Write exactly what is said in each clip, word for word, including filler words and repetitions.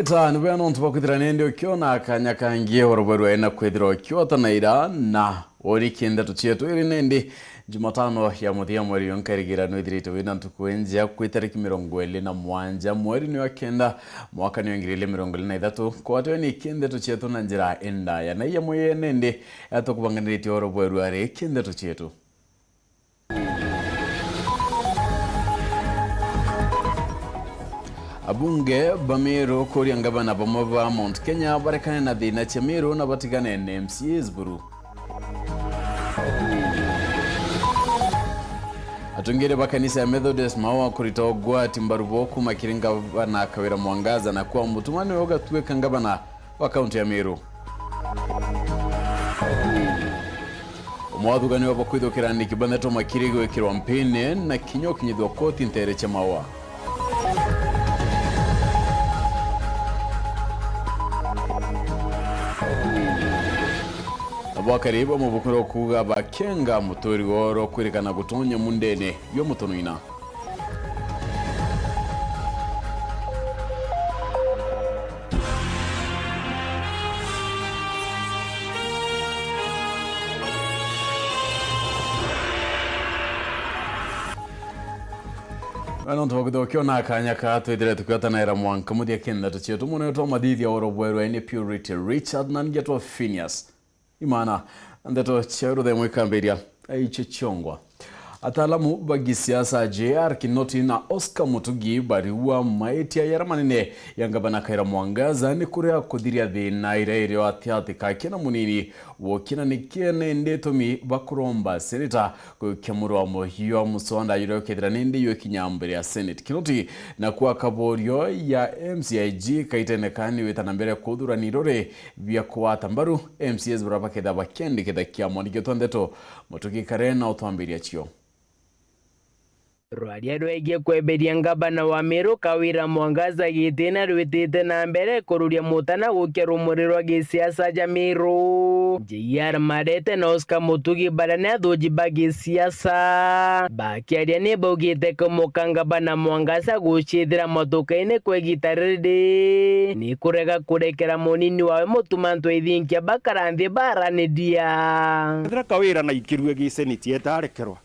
Ta ni bwega nontu bwa kwithira nindi ukiona kanya kangi oro bwerua ina kwithira ukiota na ira na uri kindeto cietu iri nindi Jumatano ya muthia mweri uyu nkarigira nwithirite wina ntuku injea kwi tariki mirongo iri na mwanja mweri ni wa kenda mwaka ni wa ngiri igiri mirongo iri na ithatu. Kwatwe ni kindeto cietu na njira indaya na iya mwiye nindi atukubanganiritie oro bwerua ri kindeto cietu. Abunge ba Meru kuria ngavana bamwe ba Mount Kenya barekane na thina cia Meru na batigane na M C As buru. Atungiri ba kanisa ya Methodist Maua kurita ugwati mbaru bo kuma kiri ngavana Kawira Mwangaza na kwa mutumwa niwe ugatuika ngavana wa kaunti ya Meru. Umwe wa athugania bakwithukira ni kibanetwo makiri gwikirwa mpini na kinya ukinyithua koti ntere cia Maua. Nabo akari bamwe bukwirwa kuuga bakenga muturi woro kwirikana gutonya mundene jwa mutonoina. Na nontu bwa kwithirwa ukiona kanya ka twithire tukiotanaira mwanka muthia kindeto cietu, mune twa mathithia oro bwerwa ni Purity Richard na ngetwa Phineas. Imana, ndeto cia ruthemo ikambiria aiche ciongwa. Ataalamu ba gisiasa J R Kinoti na Oscar Mutugi bariua maitia yara manene ya ngavana Kawira Mwangaza ni kuria kuthiria thina iria irio atiati kake na munini woki na nikie nindi itumi bakuromba seneta gukia murwa muhio musonda juria ukethira nindi yukinya mbere ya Senate. Kinoti na kwa kaborio ya M C I G kaitene kani wita na mbere kuthurani ruri bia kugwata mbaru M C As baria bakethira bakiandikitha kiama. Nikio twa ndeto, Mutugi Kare na utwambiria cio. Rwaria rwegie kweberia ngavana wa Meru Kawira Mwangaza gitine rwitite na mbere kururia mutana gukia rumuri rwa gisiasa ja Meru. J R Marete na Oscar Mutugi baria ni athuji ba gisiasa bakiaria ni baugite kumuka ngavana Mwangaza gucithira matukaini kwa igita riri ni kurega kurekera munini wawe Mutuma M'Ethingia bakara nthi baraniria. Ethira Kawira na ikirue giseneti etarekerwa.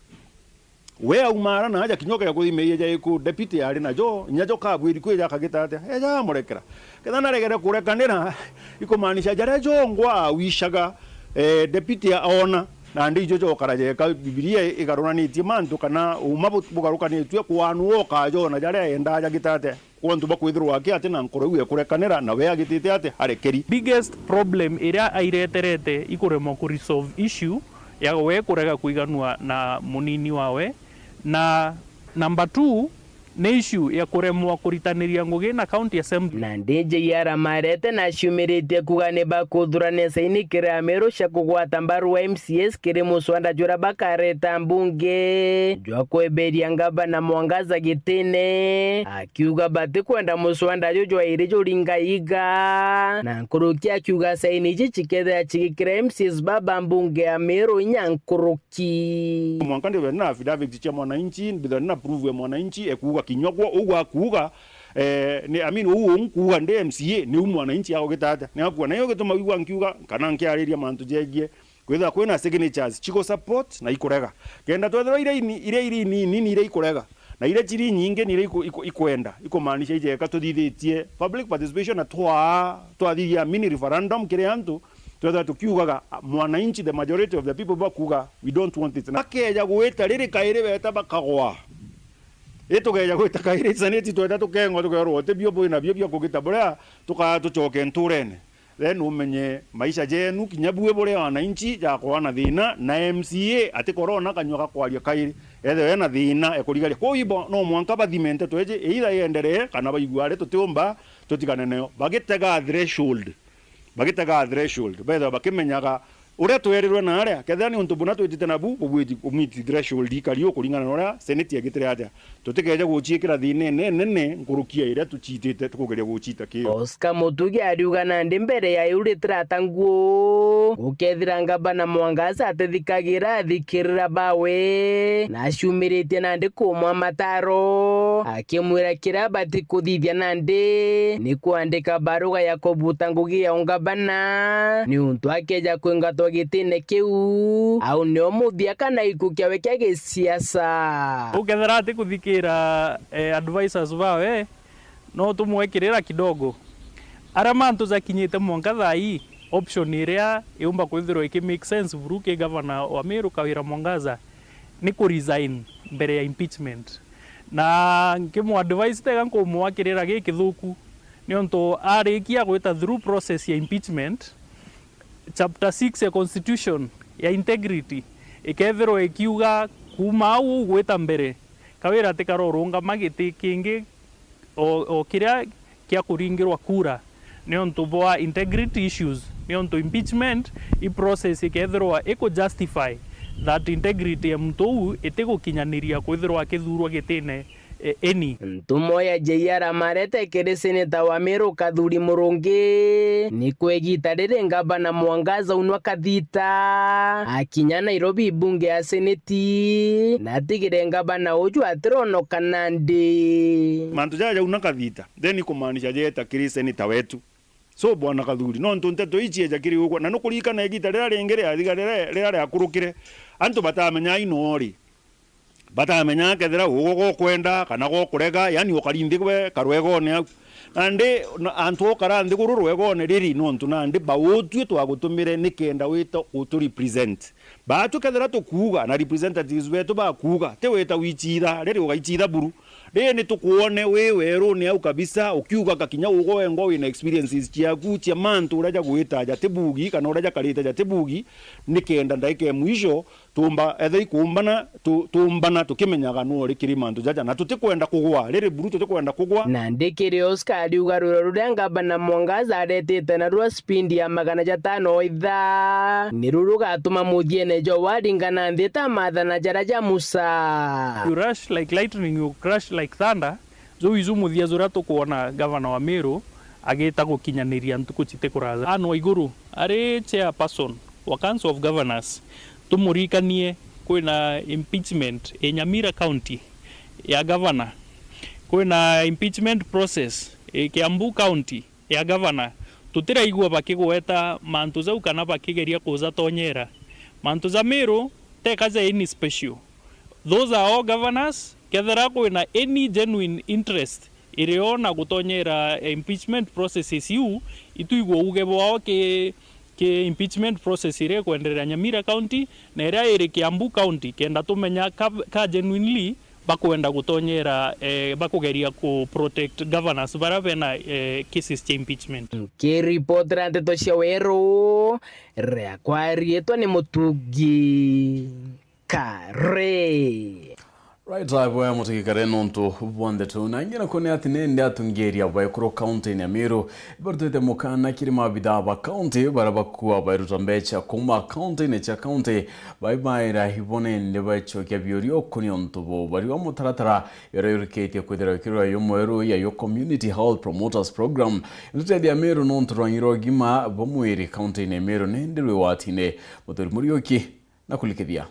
We aumara na aja kinya ukea kuthimia ja iku deputy ari najo, inya jo kabwiri kwi ja kagita atia, eja amurekera. Ketha naregere kurekanira, ikumaanisha jaria jongwa awishaga, eh, deputy aona, na ndi ijo jokara jeka Bibilia igaruranitie mantu kana uma bu-, bugarukanitue kwanu okajona jaria endaa jagita atia. Kwontu bwa kwithirwa aki ati na nkoro iu ekurekanira, na we agitite ati arekeri. Biggest problem iria aireterete ikuremwa ku resolve issue ya we kurega kwiganua na munini wawe, na number two ni issue ya kuremwa kuritaniria ngugi na county assembly. Nandi J R Marete naciumiritie kuga ni bakuthurania saini kiri Ameru cia kugwata mbaru M C As kiri muswanda juria bakareta mbunge jwa kweberia ngavana Mwangaza gitine. Akiuga batikwenda muswanda ju jwairi juringa iga. Na nkuruki akiuga saini iji cikethira cigikira M C As baba mbunge ya Meru inya nkuruki. Mwanka ndibe na affidavit cia mwananchi, mbitha na proof ya mwananchi, ekuuga kinywa gwa, uu akuuga, eh, ni, I mean, uu unkuuga ndi M C A, niu mwananchi agugita atia? Ni akuuga, na iyo gituma wigua nkiuga, kana nkiariria mantu jegie kwithirwa kwina signatures cigu support na ikurega. Kenda twethirwa iria ini-, iria iri inini ni iria ikurega, na iria ciri nyingi ni iria iku-, iku-, ikwenda, ikumaanisha ijeka tuthithitie public participation na twa-, twathithia mini referendum kiri antu, twethirwa tukiugaga, mwananchi, the majority of the people bakuuga, "We don't want it." Na akeja gwita riri kairi beta bakagwa. Itugeja gwita kairi, saniti tweta tukengwa, tukerwa, "Uti bio bwina bio bia kugita buria, tukaa tucoke nturene." Then umenye maisha jenu, kinya bue buria wananchi, jakorwa na thina, na M C A atikorwa na kanyua ga kwaria kairi. Ethirwa ena thina, ekurigaria. Kwou ibo no mwanka bathime nteto iji, either ienderee, kana baigua ari tutiumba, tutigane nayo. Bagitega threshold. Bagitega threshold. Bethirwa bakimenyaga Uria twerirwe na aria, kethira ni untu buna twitite nabu, bubwiti, bumiti threshold ikari ukuringana na uria Senate yagitire aja. Tutikeeja guciikira thiinene nene nkuruki ya iria tuciitite tukugeria guciita kiyo. Oscar Mutugi ariuga nandi mbere ya iu ritirata nguo, gukethira ngavana Mwangaza atithikagira athikirira bawe, na aciumiritie nandi kumwa mataro, akimwira kiria abati kuthithia nandi ni kwandika baruga ya kubuta ngugi ya ungavana, niuntu akeeja kwingatwa gitine kiu, au nio muthia kana iku kiawe kia gisiasa. Ukethira atikuthikira, eh, advisors bawe, no tumwekirira kidogo. Aria mantu jakinyite mwanka thaa ii, option iria iumba kwithirwa iki make sense buru ki gavana wa Meru Kawira Mwangaza ni ku resign mbere ya impeachment. Na nkimu advise tega nkumwakirira gikithuku, niuntu arikia gwita through process ya impeachment, chapter six ya constitution ya integrity ikethirwa ikiuga kuuma au ugwita mbere, Kawira tikarorungama giti kingi o, o kiria kia kuringirwa kura, niuntu bwa integrity issues, niuntu impeachment i process ikethirwa iku justify that integrity ya muntu uu itigukinyaniria kwithirwa akithurwa gitine, e, eni. Ntumo ya J R Marete kiri seneta wa Meru Kathuri Murungi ni kwa igita riri ngavana Mwangaza unwa kathita akinya Nairobi bunge ya seneti, na atigire ngavana uju atironoka nandi. Mantu jaja jauna kathita, then ikumaanisha jeeta kiri seneta wetu. So, Bwana Kathuri, nontu nteto ii cieja kiri ugwe, na nukuririkana igita riria ringi riathiga riria, riria riakurukire, antu batamenya ino ri, batamenya kethira ugwe gukwenda kana gukurega, yani ukari nthi gwe karwegone au. Nandi na antu ukara nthiguru rwegone riri, nontu nandi bautwi twagutumire nikenda wita utu represent. Baatwi kethira tukuuga na representatives betu bakuuga, ti wita wichitha, riri ugaititha buru. Riri ni tukwone wi werune au kabisa, ukiuga kakinya ugwe wengwa wina experiences ciaku cia mantu uria jagwita jatibugi kana uria jakarite jatibugi, nikenda ndaika ya mwisho tumba, ethira ikumbana, tu-, tumbana tukimenyaga nu uri kiri mantu jaja, na tutikwenda kugwa, riri buru tutikwenda kugwa. Nandi kiri Oscar ariuga rwiro ruria ngavana Mwangaza aretite narua spindi ya magana jatano ithaa, niru rugatuma muthiene jwa waringana nthi ta maathana jaria ja Musa. You rush like lightning, you crash like thunder. Juu iju muthia juria tukwona gavana wa Meru agita gukinyaniria ntuku citikuraja. Anne Waiguru ari chairperson wa Council of Governors, tumuririkanie kwina impeachment i Nyamira County ya gavana, kwina impeachment process i Kiambu County ya gavana. Tutiraigua bakigweta mantu jau kana bakigeria kujatonyera. Mantu ja Meru teka ja any special. Those are all governors. Kethira kwina any genuine interest irio na gutonyera impeachment processes iu, itwigua uge bwao ki, ki impeachment process iria ikwenderea Nyamira County na iria iri Kiambu County, kenda tumenya ka, ka genuinely bakwenda gutonyera, eh, bakugeria ku protect governors baria bena, eh, cases cia impeachment. Nkiripotera nteto cia Weru, riakwa riitwa ni Mutugi Kare. Right, uh, bwe Mutugi Kare nontu bwa ndeto. Na ingi nakuo ni ati nindi atungiria baekuru kaunti-ini ya Meru ibarutite mukana kiri maabithaa ba kaunti baria bakua bairuta mbecha kuuma kaunti-ini cia kaunti, baibaira ibo nindi baechokia biuria ukuni untu bu bari wa mutaratara uria urikitie kwithirwa ikirwa yo mweru ya yo Community Health Promoters Program. Ndeto ya Meru nontu rwangi rwa ugima bwa mwiri kaunti-ini ya Meru nindi rwi watine. Muthuri Muriuki na kulikithia.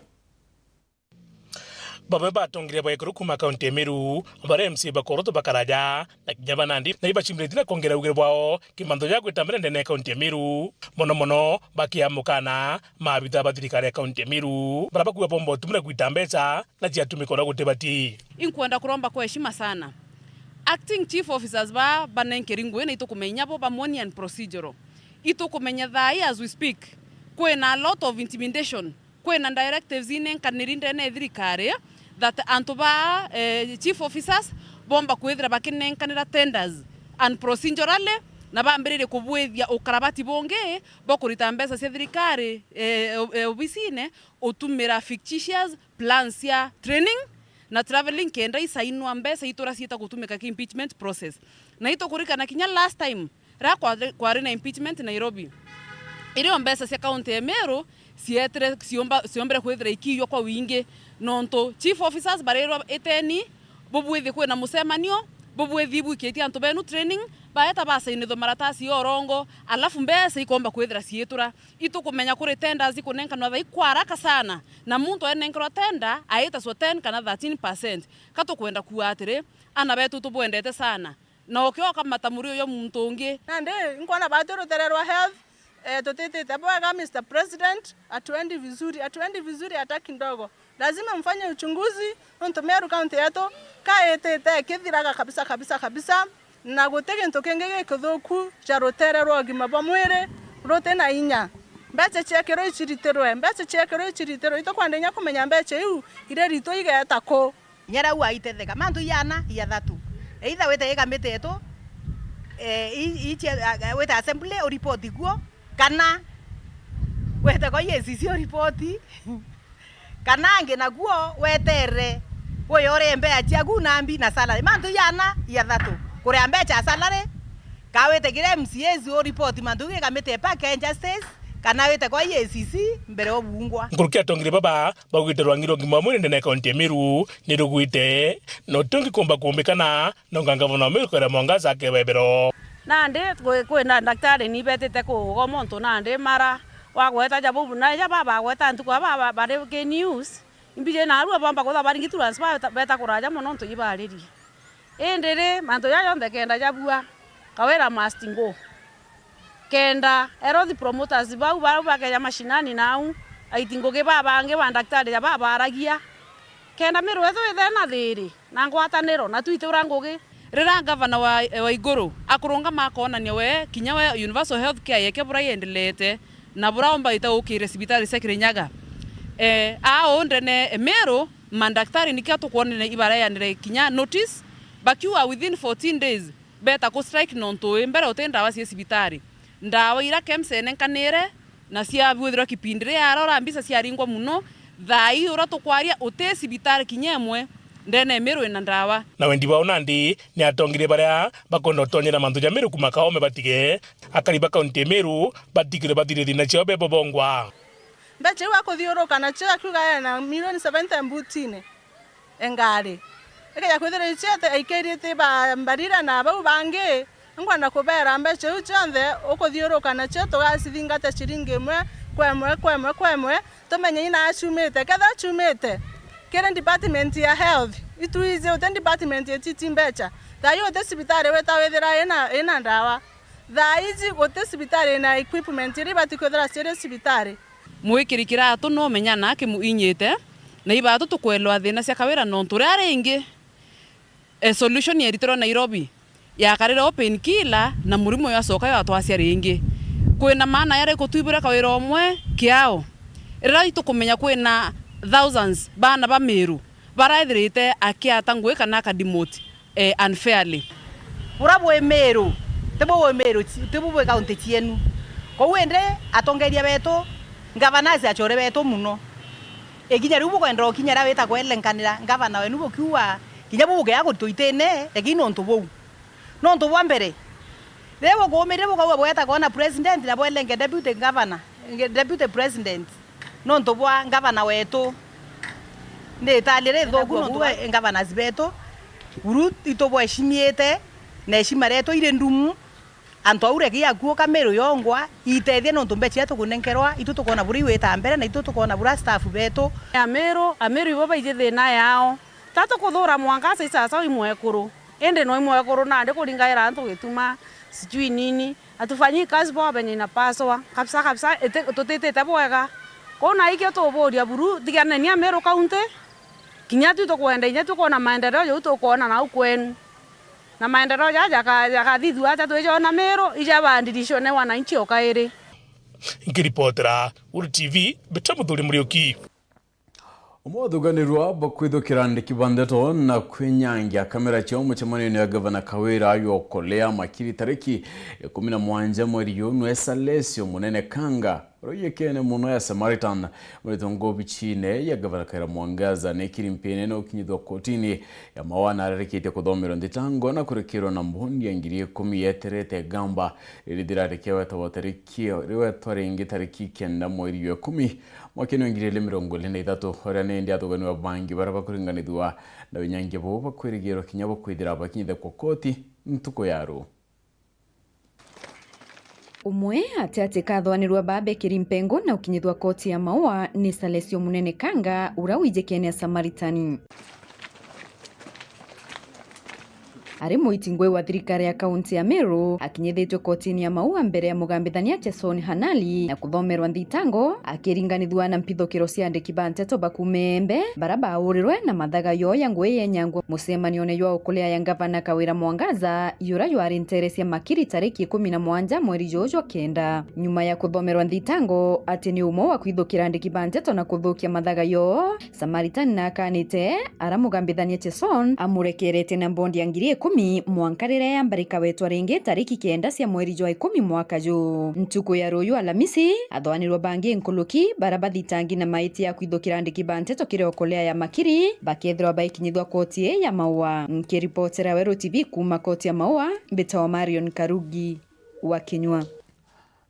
Bamwe batongeria baekuru kuuma kaunti ya Meru, baria M C A bakorotwo bakaraja, na kinya banandi, na ibachimbiretie na kwongera ugiro bwao kimantho ja gwita mbere ndene ya kaunti ya Meru. Mono mono, bakiamukana maabitha ba thirikari ya kaunti ya Meru, baria bakuga bomba utumira gwita mbecha, na ciatumika uria gutibati. Inkwenda kuromba kwa heshima sana. Acting chief officers ba banenkeri ngui na itukumenya bo ba money and procedural. Itukumenya thaa hii as we speak, kwina a lot of intimidation. Kwina directives inenkaniri ndene ya thirikari that antu ba, eh, chief officers bomba kwithira bakinenkanira tenders and procedurally, na bambiririe kubwithia ukarabati bungi bwa kurita mbeca cia thirikari, eh, o-, eh, obisine utumira fictitious plans cia training na travelling kenda isainwa mbeca itura ciita gutumika ki impeachment process. Na itukuririkana kinya last time riria kwari, kwari na impeachment Nairobi, Irio mbeca cia kaunti ya Meru cietire ciomba-, ciombire kwithira ikiiywa kwa wingi, nontu chief officers barirwa, "Iteni, bubwithi kwina mucemanio, bubwithi ibwikitie antu benu training," baeta basainithwa maratasi ya urongo, alafu mbeca ikomba kwithira ciitura. Itukumenya kuri tenders ikunenkanwa thaa ii kwa haraka sana, na muntu enenkerwa tender aitacwa ten kana thirteen percent. Ka tukwenda kuuga atiri, ana betu tubwendete sana, na ukioka matamuri uyo muntu ungi. Nandi nkwona batu rutere rwa health, eh, tutitite bwega, Mister President, hatuendi vizuri, hatuendi vizuri hata kidogo. Lazima mfanye uchunguzi, nontu Meru County yetu kaitite ikithiraga kabisa, kabisa, kabisa, na guti gintu kingi gikithuku ja rutere rwa ugima bwa mwiri ruti na inya. Mbeca ciekirwe iciritirwe, mbeca ciekirwe iciritirwe, itukwenda inya kumenya mbeca iu iri ritu igeeta ku. Inya riu aitetheka mantu iana ijathatu. Either wite i kamiti yetu, eh, i-, ichie-, a-, a-, wite assembly uripoti kuo, kana wite kwa E A C C uripoti, kana angi nakuo weterere uyorie mbeca ciaku na mbi na salary. Mantu iana ijathatu. Kuria mbeca ya salary, ka wite kiri M C As uripoti mantu gi kamiti ya Park and Justice, kana wite kwa E A C C mbere obungwa. Nkuruki atongeri baba baugite rwangi rwa ugima wa mwiri ndene ya kaunti ya Meru ni rugwite, na uti ungi kumba kumbikana, nonga ngavana wa Meru Kawira Mwangaza akebebero. Nandi kwi-, kwina ndaktari ni betite kugoma untu nandi mara wagweta ja bubu, na ja baba bagweta ntuku aba ba-, bari ki news, imbiji narua bomba kutha baringi tu beta, beta kuraja mono untu ibaririe. Indi ri, mantu ja jonthe kenda jabua, Kawira must go. Kenda health promoters bau, bau bakeja mashinani nau, aiti ngugi babangi ba ndaktari ja babaragia. Kenda Meru yetu ithe na thiri, na ngwataniro, na twitura ngugi. Riria ngavana wa, wa iguru akurungama akonania we, kinya we universal health care yeke bura yendelete, na bura omba ita ukire cibitari cia Kirinyaga. Eh, aa uu ndene e Meru, mandaktari nikio tukwonene ibareanire kinya notice, bakiuga within fourteen days, beta ku strike nontu wi mbere uti ndawa cia cibitari. Ndawa ira KEMSA enenkanire na ciabwithirwa kipindi ria arora mbica ciaringwa muno, thaa ii uria tukwaria uti cibitari kinya imwe ndene ya Meru ina ndawa. Na wendi wao nandi ni atongeria baria bakwenda utonyera mantu ja Meru kuma kaome batige akari ba kaunti ya Meru batigire bathire thina ciao bebo bongwa. Mbeca iu akuthiuruka nacio akiuga ena milioni seventy mbutine. Engari. Ikeja kwithira iciete aikirite ba Mbarira na bau bangi, nkwenda kubera mbeca iu cionthe ukuthiuruka nacio tugacithingata ciringi imwe kwa imwe, kwa imwe, kwa imwe, tumenye ina aciumite. Kethira ciumite kiri department ya health, itwiji uti department ititi mbeca. Thaa ii uti cibitari wita withira ina, ina ndawa. Thaa iji guti cibitari ina equipment iria ibati kwithira ciri cibitari. Mwikiri kiratu no menya na akimuinyite, na ibatu tukwelewa thina cia Kawira nontu ria ringi, e, solution yeritirwe Nairobi, yakarire o painkiller na murimo yacoka yatwacia ringi. Kwina maana yari kutwibura Kawira umwe kiao. Riria itukumenya kwina thousands baana ba Meru baraithirite akiata ngui kana akadimoti eh, unfairly. Bura bwi Meru, tibu bwi Meru ci-, tibu bwi kaunti cienu. Kou indi atongeria betu, ngavana aciachore betu muno. Ikinya riu bukwenda ukinya ria wita kwelenkanira ngavana wenu bukiuga, kinya bu bukea kuritwa itine, lakini nontu buu. Nontu bwa mbere, riria bukuumirire bukauga bweta kwona president na bwelenge deputy governor, deputy president. Nontu bwa ngavana wetu, ni itali rithuku nontu bwa governors betu, buru itubweshimiite, na heshima rietu iri ndumu. Antu au reki akuuka Meru yongwa, itethie nontu mbeca iria tukunenkerwa, itu tukona buria iwita mbere, na itu tukona buria staff betu. Ameru, Ameru ibo baiji thina yao. Ta tukuthura mwanka sasa imwekuru. Indi no imwekuru nandi kuringaira antu gituma, sijui nini. Atufanyii kazi poa venye inapaswa. Kabisa, kabisa, iti-, tutitite bwega. Kou na ikio tuburia buru, thiganeni Ameru County, kinya tu tukwenda, inya tukwona maendeleo jau tukwona nau kwenu. Na maendeleo jaja jaka-, jakathithua atia twijona Meru, ija bandirishone wananchi o kairi. Nkiripotera Uru T V, Mbita Muthuri Muriuki. Umwe wa athuganirwa bakwithukira andiki ba ndeto na kwinyangia kamera ciao mucemanio-ini ya Gavana Kawira Yokolea Makiri tariki ikumi na mwanja mweri uyu nwe Salesio Munene Kanga. Uria ujuikene mono ya Samaritan, muritungu obicine ya Gavana Kawira Mwangaza, ni kiri mpene na ukinyithwa kotini ya Maua na ararikitie kuthomerwa nthitango na kurekerwa na mbondi ya ngiri ikumi yeterete igamba riri thirarikia wetagwa tariki, riwetwa ringi tariki kenda mweri jwa ikumi, mwakene wa ngiri igiri mirongo iri na ithatu, uria nindi athuganirwa bangi baria bakuringanithua na winyangia buu bakwirigirwa kinya bukwithira bakinyithikwa koti ntuku ya ruu. Umwe ati ati kathwanirwa babekiri mpengo na ukinyithwa koti ya Maua ni Salesio Munene Kanga, uria wijikene a Samaritani. Ari muiti ngui wa thirikari ya kaunti ya Meru, akinyithitwe kotini ya Maua mbere ya mugambithania Jason Hanali na kuthomerwa nthitango, akiringanithua na mpithukiro cia andiki ba nteto ba kuuma Embe, baria baurirwe na mathaga yoo ya ngui yenyangwa mucemanione jwa ukulia ya Ngavana Kawira Mwangaza, jura jwari ntere cia Makiri tariki ikumi na mwanja mweri juju jwa kenda. Nyuma ya kuthomerwa nthitango ati ni umwe wa kwithukira andiki ba nteto na kuthukia mathaga yoo, Samaritan nakanite aramugambithania Jason amurekerete na mbondi ya ngiri ikumi mwanka riria yamba rikawetwa ringi tariki kenda cia mweri jwa ikumi mwaka ju. Ntuku ya ruuju Alamisi, athwanirwa bangi nkuluki bara bathitangi na maiti ya kwithukira andiki ba nteto kiri okolea ya Makiri bakethirwa baikinyithwa koti ya Maua. Nkiripotera Weru T V kuuma koti ya Maua, mbitawa Marion Karugi wa Kinyua.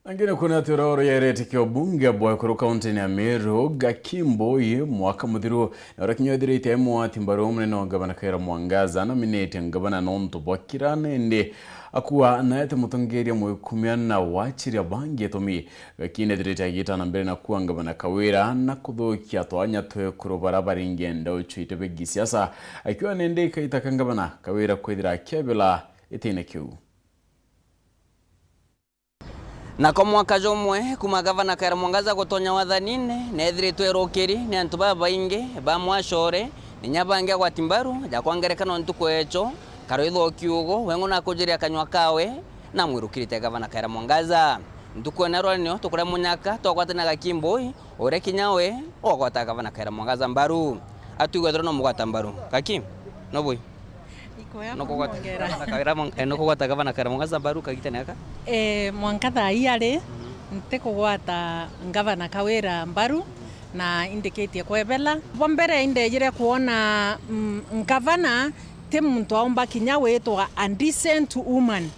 Angine kuna ati uria uroyerete kio bunge bwa ekuru kaunti ya Meru, Gaki Mbui, mwaka muthiru, na uria kinya ethirite e mwati mbaru munene wa Ngavana Kawira Mwangaza, na aminite ngavana nontu bwa kira nende akua na ete mutongeria mwikumia na wachiria bangi itumi. Gaki nethirite agita na mbere na kua Ngavana Kawira na kuthukia twanya twa ekuru bara baringi enda uchuite begi siasa, akiwa nende ikaitaka Ngavana Kawira kwithira akiabila itine kiu. Nako mwaka jumwe kuuma Gavana Kawira Mwangaza gutonya wathanine, neethiritwe erukiri ni antu babaingi ba mwacore, na inya bangi agwati mbaru ja kwa ngerekano ntuku echo, Karuitho Kiugo, weng'u nakujiria kanyua kawe, na amwirukirite Gavana Kawira Mwangaza. Ntuku ene rwa nio tukuria munyaka twagwatania Gaki Mbui, uria kinya we ugwata Gavana Kawira Mwangaza mbaru. Atwigwethirwa no mugwata mbaru. Gaki, no bui? Ikwea. Nukugwata kumwongera. Gavana Kawira Mwa-, eh, nukugwata Gavana Kawira Mwangaza mbaru kagitene gaka? Eh, mwanka thaa ii ari, ntikugwata Gavana Kawira mbaru, na indikitie kwebela. Bwa mbere indejire kwona, mm, Gavana ti muntu aumba kinya witwa a decent woman,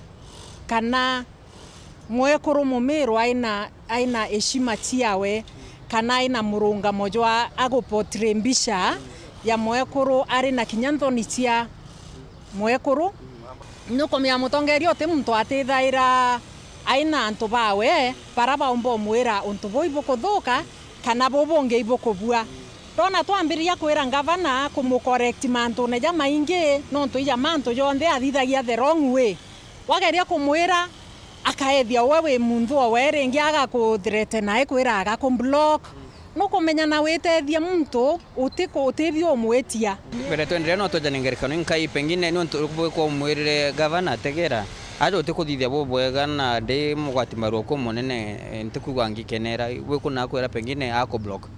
kana mwekuru Mumiru aina, aina heshima ciawe, kana aina murungamo jwa aguportray mbica ya mwekuru ari na kinya nthoni cia mwekuru. Nukumenya mutongeria uti muntu atithaira aina antu bawe bara baumba umwira untu buu ibukuthuka kana buu bungi ibukubua. Ndona twambiriria kwira ngavana kumucorrect mantune jamaingi, nontu ija mantu jonthe athithagia the wrong way. Wageria kumwira, akaethia we wi munthu o we, ringi agakuthreaten na ekwira agakublock. Nukumenya na witethia muntu utiku-, utibio umwitia. Mbere twenderea no twejane ngerekano inkai, pengine ni untu uriku bwikwa umwirire gavana, tegera, aja utikuthithia bubwega na ndi mugwati maruo ku munene, eh, ntikwigua ngikenera, wiku nakwira pengine akublock.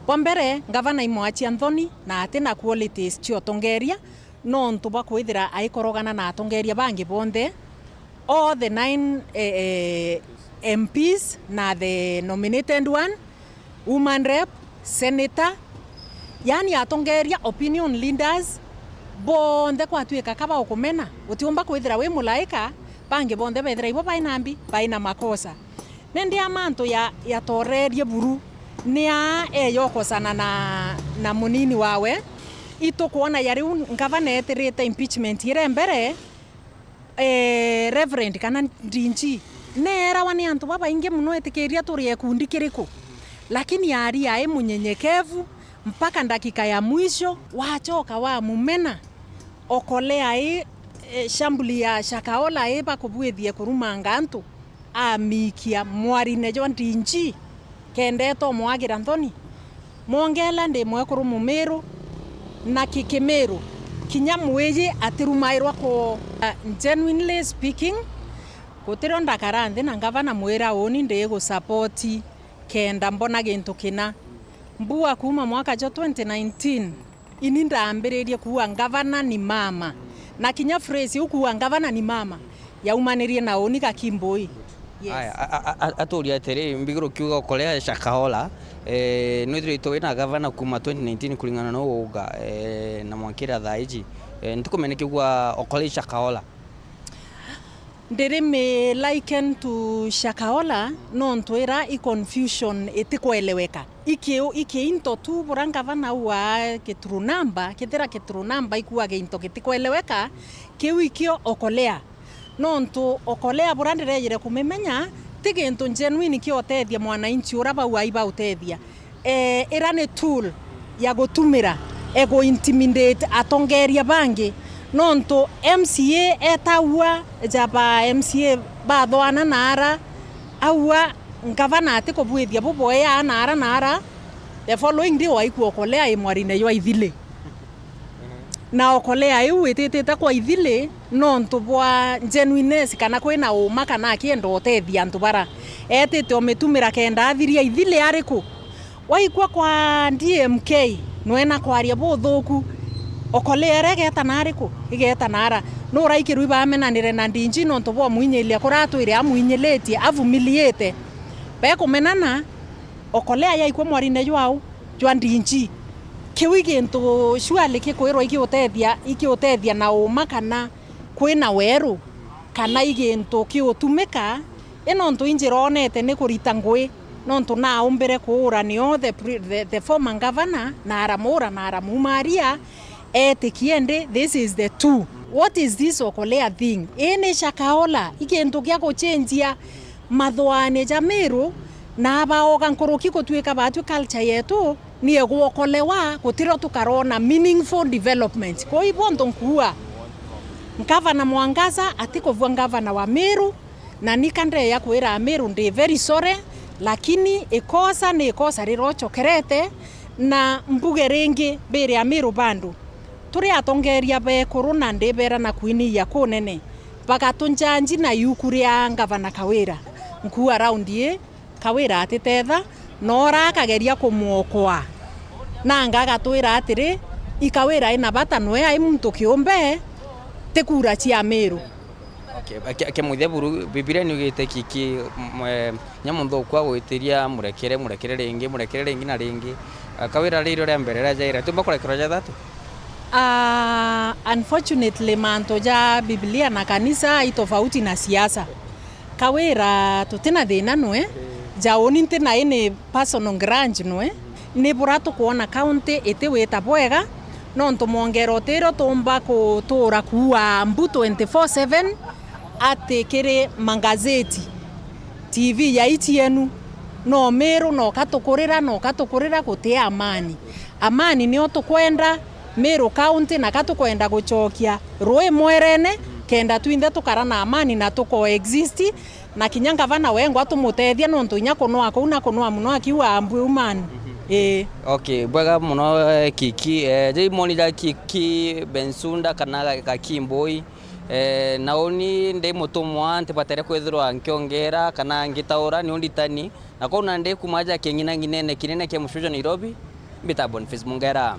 Bwa mbere, gavana imwachia nthoni na ati na qualities cia utongeria, nontu bwa kwithira aikorogana na atongeria bangi bonthe, all the nine, eh, eh, M Ps na the nominated one, woman rep, senator, yaani atongeria, opinion leaders, bonthe kwatuika ka baukumena, utiumba kwithira wi mulaika, bangi bonthe bethira ibo bai na mbi, bai na makosa. Nindi a mantu ya, yatorerie buru, ni aa eyokosana na, na munini wawe. Itukwona ya riu ngavana etirite impeachment ire mbere, eh, Reverend kana Ndinji, neerawa ni antu babaingi mono, etikiria turi ekundi kiriku, lakini ari ai munyenyekevu mpaka ndakika ya mwisho, wachoka wamumena. Okole ai, eh, shambuli ya Shakahola ai bakubwithie kurumanga antu, amikia mwarine jwa Ndinji, kenda etomwagira nthoni. Mwongela ndi mwekuru Mumiru, na ki-, Kimiru, kinya mwiji atirumairwa ku. Uh, genuinely speaking, gutirio ndakara nthi na ngavana mwira uni ndigusupport kenda mbona gintu kina. Mbua kuuma mwaka jwa twenty nineteen, ini ndambiririe kuuga ngavana ni mama. Na kinya phrase iu kuuga ngavana ni mama, yaumanirie na uni Gaki Mbui. Yes. Aya, a-, a-, a-, aturia atiri, mbiguru kiuga Okolea Shakahola, eh, nwithiritwe wina gavana kuma twenty nineteen kuringana na uuga, eh, na mwankira thaa iji. Eh, ntikumenya kiuga Okolea Shakahola. Ndiri mi liken to Shakahola, nontu ira i confusion itikweleweka. Iki, iki into tu bura ngavana ua kiturunamba, kithira kiturunamba ikuaga into gitikweleweka, kiu ikio Okolea. Nontu Okolea bura ndirejire kumimenya, ti gintu genuine kiotethia mwananchi ura bau ai bautethia. Eh, ira ni tool ya gutumira e gu intimidate atongeria bangi. Nontu M C A etagua ja ba M C A bathwana na ara, aua ngavana atikubuithia buboea na ara na ara, the following day waikua Okolea i mwarine jwa ithili. Na Okolea iu ititite kwa ithili nontu bwa genuineness, kana kwina uma kana akienda utethia antu bara. Etite umitumira kenda athiria ithili ariku? Waikua kwa D M K, nwena kwaria buthuku. Okolea ira igeta na ariku? Igeta na ara. Nuraikirwi bamenanire na D G nontu bwa mwinyilia kuratwire amwinyilitie, avumiliite. Bekumenana, Okolea yaikua mwarine jwau jwa D G. Kiu i gintu surely kikwirwa ikiutethia, ikiutethia na uma kana kwina weru, kana i gintu kiutumika, i nontu injironete ni kurita ngui, nontu naumbire kuura nio the pre-, the, the former governor, na aramuura na aramumaria, etikie ndi, this is the two. What is this Okolea thing? Ii ni Shakahola, i gintu gia guchenjia mathwaani ja Miru, na abaoga nkuruki gutuika batwi culture yetu ni egwokolewa, gutirio tukarona meaningful development. Kwou ibo ntu nkuua, ngavana Mwangaza atikuvua ngavana wa Miru, na nika ndeya kwira Amiru ndi very sorry, lakini ikosa ni ikosa rirochokerete, na mbuge ringi mbire Amiru bandu. Turi atongeria bekuru na ndibera na kwiniia kunene, bagatunjanji na iuku ria ngavana Kawira. Nkuu around ii, Kawira atitetha, na ora akageria kumwokoa. Nanga agatwira atiri, i Kawira ina bata nwe ai muntu kiumbe, ti kura cia Miru. Okay, ake, ake muthia buru, Bibilia niugite kiki, m-, eh, nya munthuku agwitiria, murekere, murekere ringi, murekere ringi na ringi. Ah, Kawira ririo ria mbere ria jaira, tumba kurekerwa ja thatu? Ah, unfortunately, mantu ja Bibilia na kanisa i tofauti na siasa. Kawira tutina thina nwe, ja uni ntina ini personal grudge nwe, ni bura tukwona county itiwita bwega, nontu mwongero utirio tumba kutura kuua mbu twenty-four seven, ati kiri mangazeti, T V ya ichienu, no Miru, no katukurira, no katukurira, guti amani. Amani nio tukwenda, Miru County, na katukwenda guchokia rui mwerene, kenda twinthe tukara na amani na tuko exist, na kinya ngavana wengwa tumutethia, nontu inya kunwa kuu na kunwa muno akiuga, "Mbu umani." Ii. Okay, bwega muno, eh, Kiki. Eh, je imoni ja Kiki Bensouda kana Ga-, Gaki Mbui. Eh, na uni ndi mutumwa, ntibatere kwithirwa nkiongera kana ngitaura, ni unditani. Na kwou nandi kuma aja king'inang'inene kinene kia mucii jwa Nairobi, mbita Boniface Mungera.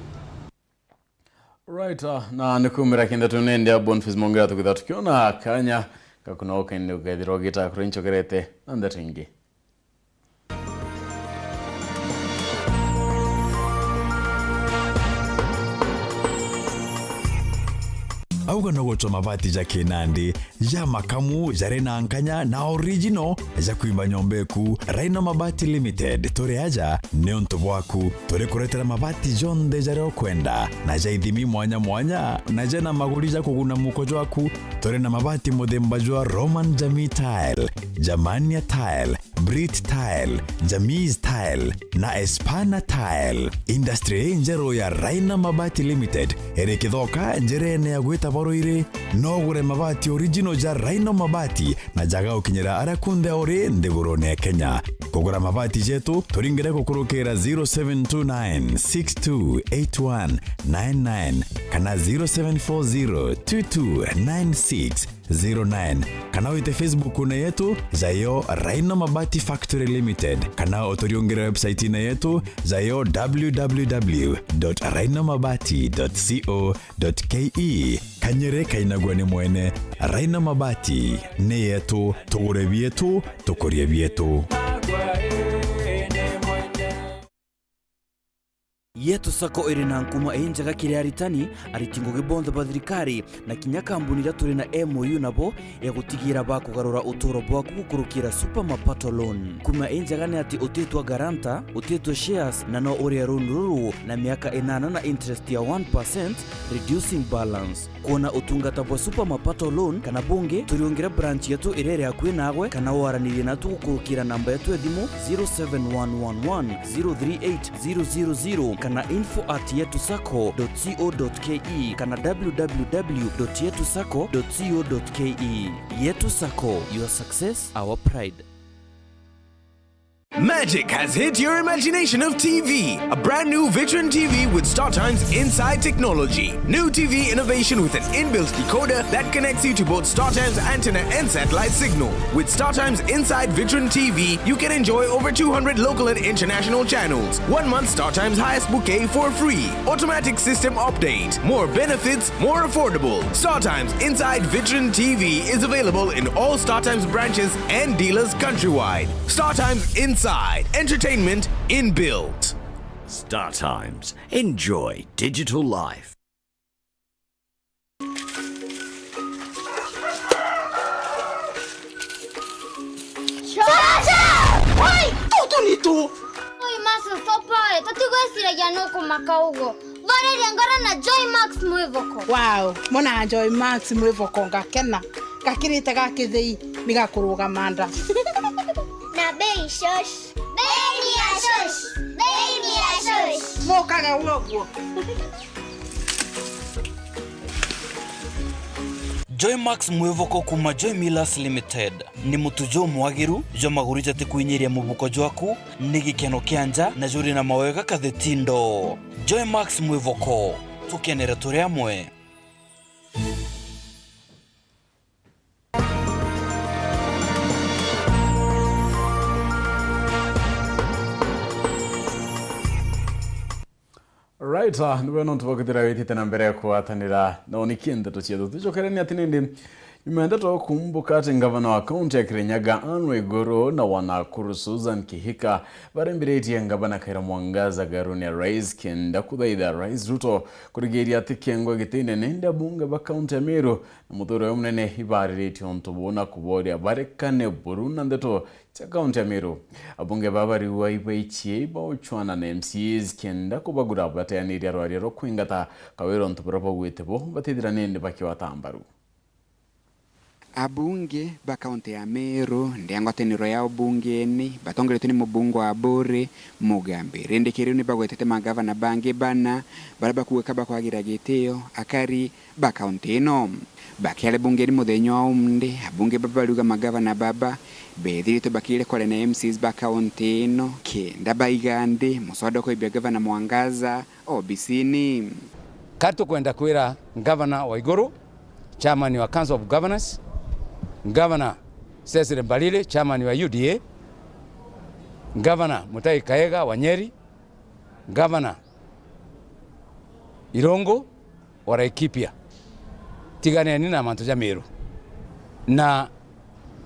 Right, ah, na ni kumira kenda tunendia Boniface Mungera, tukitha tukiona kanya gakunoka indi ukethirwa ugita kuri nchokerete na ndeto ingi. Auga no gucwa mabati ja kinandi, ja makamu, jari na nkanya na original, ja kwimba nyomba eku. Rhino Mabati Limited, turi aja niuntu bwaku. Turi kuretera mabati jonthe jaria ukwenda, na ja ithimi mwanya mwanya, na jena maguri ja kuguna muko jwaku. Turi na mabati muthemba jwa Roman Jamii Tile, Germania Tile, Brit Tile, Jamis Tile na Espana Tile. Industry ii njeru ya Rhino Mabati Limited iri Kithoka, njirene ya gwita Baruiri. No ugure mabati original ja Rhino Mabati na jaga ukinyira aria kunthe uri nthigurune ya Kenya. Kugura mabati jetu, turingire gukurukira zero seven two nine six two eight one nine nine kana zero seven four zero two two nine six zero nine, kana wite Facebook-une yetu, jayo Raina Mabati Factory Limited, kana uturiungire website-ine yetu, jayo w w w dot rainamabati dot co dot k e. Kanyere kainagua ni mwene. Raina Mabati ni yetu, tugure bietu, tukurie bietu. Yetu Sacco iri na nkuma injega kiri aritani, ariti ngugi bonthe ba thirikari, na kinya kambuni iria turi na M O U nabo ya gutigira bakugarura uturo bwaku gukurukira Super Mapato Loan. Nkuma injega ni ati utitwa guarantor, utitwa shares, na no urie loan ruru na miaka inana na interest ya one percent, reducing balance. Kwona utungata bwa Super Mapato Loan kana bungi, turiungire branch yetu iria iri akui naagwe, kana waranirie natu gukurukira namba yetu ya thimu zero seven one one one zero three eight zero zero zero kana info at yetu sacco dot co dot k e kana w w w dot yetu sacco dot co dot k e. Yetu Sacco, your success, our pride. Magic has hit your imagination of T V. A brand new Vitron T V with StarTimes Inside technology. New T V innovation with an inbuilt decoder that connects you to both StarTimes antenna and satellite signal. With StarTimes Inside Vitron T V, you can enjoy over two hundred local and international channels. One month StarTimes highest bouquet for free. Automatic system update. More benefits, more affordable. StarTimes Inside Vitron T V is available in all StarTimes branches and dealers countrywide. StarTimes Inside. Entertainment inbuilt. StarTimes. Enjoy digital life. Chacha! Oi, tutu ni tu! Oi, Master Sopae, tutigwiciragia nukumaka uguo. Thoriria ngoro na Joy Max mwivoko. Wow, mona Joy Max mwivoko ngakena. Gakirite ga kithei ni gakurugama nda. Na bei shosh. Bei ni ya shosh. Bei ni ya shosh. Mukage uguo. Joy Max mwivoko kuma Joy Millers Limited ni mutu jumwagiru jwa maguru jati kwinyiria mubuko jwaku, ni gikeno kia nja na juri na mawega kathetindo. Joy Max mwivoko, tukenere turi amwe. Right, ah, niwe nontu bwa kwithira witite na mbere kugwatanira na unikie ndeto cietu. Tucokereni ati nindi nyuma ya ndeto kumbuka ati ngavana wa kaunti ya Kirinyaga Anne Waiguru na wa Nakuru Susan Kihika barembiritie ngavana Kawira Mwangaza garuni ya rais kenda kuthaitha Rais Ruto kurigiria ati kengwe gitine nende abunge ba kaunti ya Meru na muthuri uyu munene ibariritie untu buu na kuboria barekane buru na ndeto cia kaunti ya Meru. Abunge baba bariua ibaichie ibauchwana na M C As kenda kubagura bateaniria rwaria rwa kwingata Kawira untu buria baugwite bo batithira nindi bakiwata mbaru. Abunge ba kaunti ya Meru, ndia ngwataniro yao bungeni, batongeretwe ni mubunge wa Buri, Mugambi. Rindi kiriu ni bagwetete magavana bangi bana, baria bakuuga ka bakwagira gitio, akari ba kaunti ino. Bakiaria bungeni muthenya wa umunthi, abunge baba bariuga magavana baba bethiritwe bakire kwaria na M Cs ba kaunti ino kenda baiga nthi muswada ukoimbia gavana Mwangaza obisini. Kari tukwenda kwira Gavana Waiguru, chairman wa Council of Governors, Gavana Cecily Mbarire, chairman wa U D A, Gavana Mutahi Kahiga wa Nyeri, Gavana Irungu wa Laikipia, tiganeni na mantu ja Meru. Na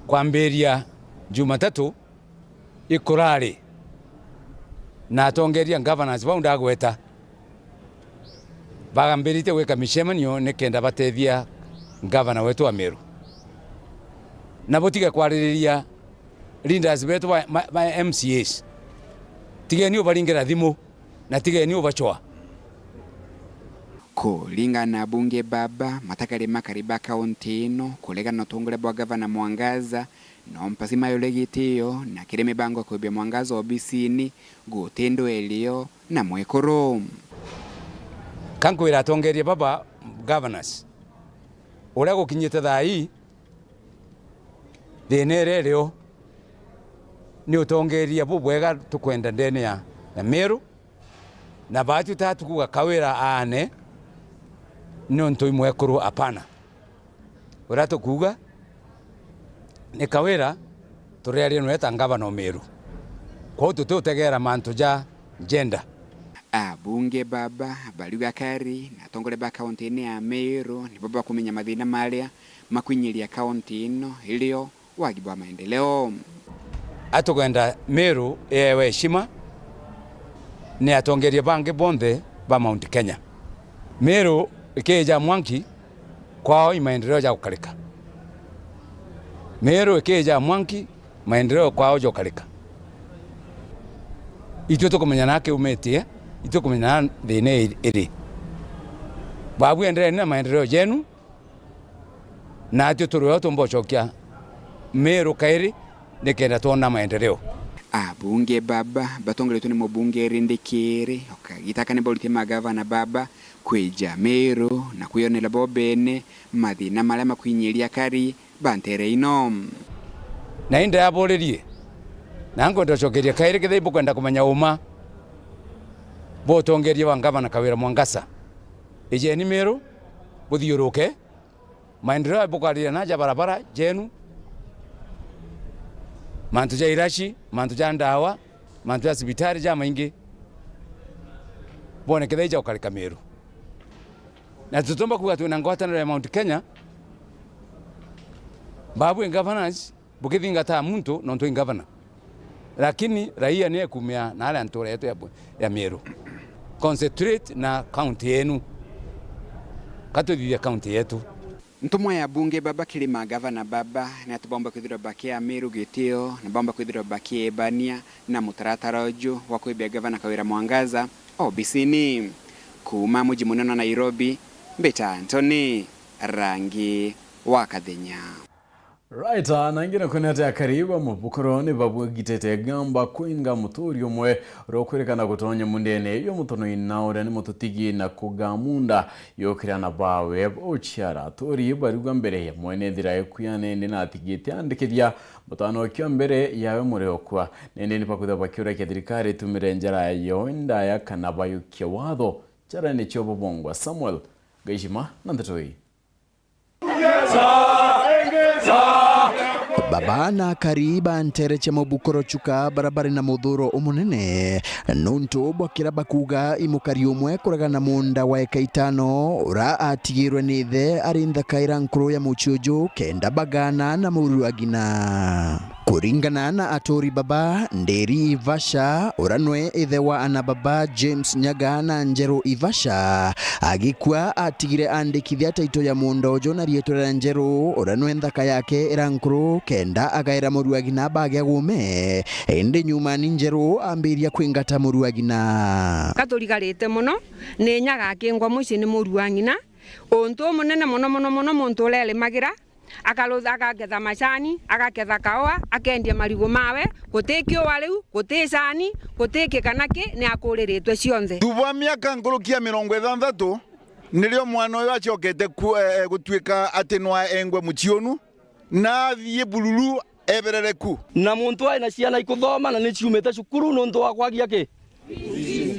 kwambiria Jumatatu ikurari na atongeria governors bau ndagweta bagambirite gwika micemanio nikenda batethia gavana wetu wa Meru. Na butige kwaririria leaders betu ba, ba, ba M C As. Tigeni ubaringira thimu na tigeni ubacwa. Kuringana na abunge baba, matakari makari ba kaunti ino kuregana na utongoria bwa gavana Mwangaza, no mpasi mayure gitio na kiri mibango ya kwibia Mwangaza obisini guti ndwerio na mwekuru. Ka nkwira atongeria baba governors, uria gukinyite thaa ii, thina iria irio ni utongeria bubwega tukwenda ndene ya, ya Meru, na baatu tatu kuuga Kawira aane niuntu i mwekuru, apana. Buria tukuuga ni Kawira turiaria nwe ta ngavana o Meru. Kwou tutiutegeera mantu ja gender. Abunge baba bariuga kari na atongoria ba kaunti ino ya Meru nibo bakumenya mathina maria makwinyiria kaunti ino irio wagi bwa maendeleo. Atugenda Meru yeewe heshima ni atongeria bangi bonthe ba Mount Kenya. Meru ikija mwanki, kwao i maendeleo ja gukarika. Meru ikija mwanki, maendeleo kwao jokarika. Itwe tukumenya na kiumitie, itwe kumenya na thina iri. Babu, endereeni na maendeleo jenu, na atio turi o tumba ucokia Meru kairi nikenda twona maendeleo. Abunge baba batongeretwe ni mubunge Rindikiri o kagita kani bauritie magavana baba kwija Meru na kwionera bo bene mathina maria makwinyiria akari ba ntere ino. Na indi aburirie, na nkwenda ucokeria kairi, kethira ibukwenda kumenya uma bwa utongeria bwa ngavana Kawira Mwangaza, ijeni Meru buthiuruke, maendeleo bukwariria na ja barabara jenu, mantu ja iraci, mantu ja ndawa, mantu ja cibitari jamaingi, bone kethira ija gukarika Meru. Na tutiumba kuuga twina ngwataniro ya Mount Kenya, babu i governors, bukithingataa muntu nontu i governor. Lakini raia ni ekumia na aria ntura yetu ya, ya Meru. Concentrate na county yenu. Katuthithia county yetu. Ntumwa ya bunge baba kiri magavana baba ni ati baumba kwithirwa bakia Meru gitio na baumba kwithirwa bakiebania na mutaratara uju wa kwibia gavana Kawira Mwangaza obisini. Kuuma muji munene wa Nairobi, mbita Anthony Rangi wa Kathenya. Right, ah, na ingi nakwene ati akari ba mubukuro ni babwegitete gamba kwinga muturi umwe uria ukwirikana gutonya mundene yo mutono ina uria ni mututigi na kuga munda yukira na bawe uciara. Aturi bariuga mbere ya mwene nthira ekuya nende na atigite andikithia mutano kio mbere yawe muriokwa. Nende ni bakwithirwa bakiurakia thirikari itumire njara yo ndaya kana bayukie watho. Njara ni cio bubongwa. Samuel Gaishima na ndeto ii. Baba na akari ba ntere cia mubukuro Chuka bara bari na muthuro umunene, nuntu bwa kira bakuuga i mukari umwe kuragana munda wa eka itano ura atigirwe ni ithe ari nthaka ira nkuru ya mucii uju kenda bagana na muru wa ngina. Kuringana na aturi baba, Nderi Ivasha, ura nwe ithe wa ana baba James Nyaga na Njeru Ivasha, agikua atigire andikithia taito ya munda uju na riitwa ria Njeru, ura nwe nthaka yake ira nkuru, kenda agaira muru wa ngina bagia gume. Indi nyuma ni Njeru ambiria kwingata muru wa ngina. Katurigarite mono, ni Nyaga akingwa mucii ni muru wa ngina. Untu umunene mono, mono, mono, muntu urerimagira, akarutha, akaketha macani, agaketha kaua, akendia marigu mawe, guti kiua riu, guti cani, guti ki kana ki, ni akuriritwe cionthe. Thutha wa miaka nkuruki ya mirongo ithanthatu, nirio mwana uyu acokete ku-, e, e, gutuika ati no aengwe mucii unu, na athii bururu eberere ku. Na muntu ari na ciana ikuthoma na ni ciumite cukuru nuntu wa kwagia ki?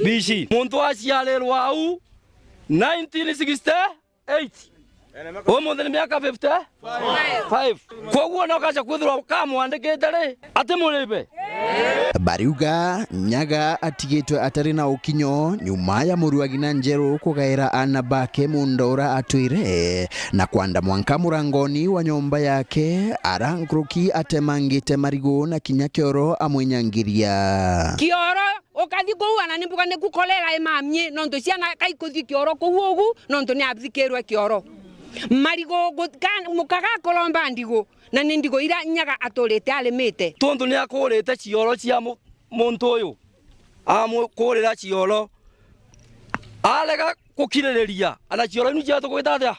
Bici. Muntu aciarirwa au nineteen sixty, eight. Umuthi ni miaka fifty-five. Koguo no kaja kwithirwa kamwandikite ri ati muribe? Bariuga Nyaga atigitwe atari na ukinyo nyuma ya muru wa ngina Njeru kugaira ana bake munda ura atwire na kwanda mwanka murangoni wa nyomba yake, ara nkuruki atemangite marigu na kinya kioro amwinyangiria. Kioro Ukathi kuu ana ni mbuga niku kolera imamie, nontu ciana kaikuthi kioro kuu ugu, nontu ni athikirwe kioro. Marigu gu-, ka-, muka gakuromba ndigu, na ni ndigu ira Nyaga aturite arimite. Tontu ni akurite cioro cia mu-, muntu uyu, amukurira cioro, arega gukiririria, ana cioro inu cietu gwita atia?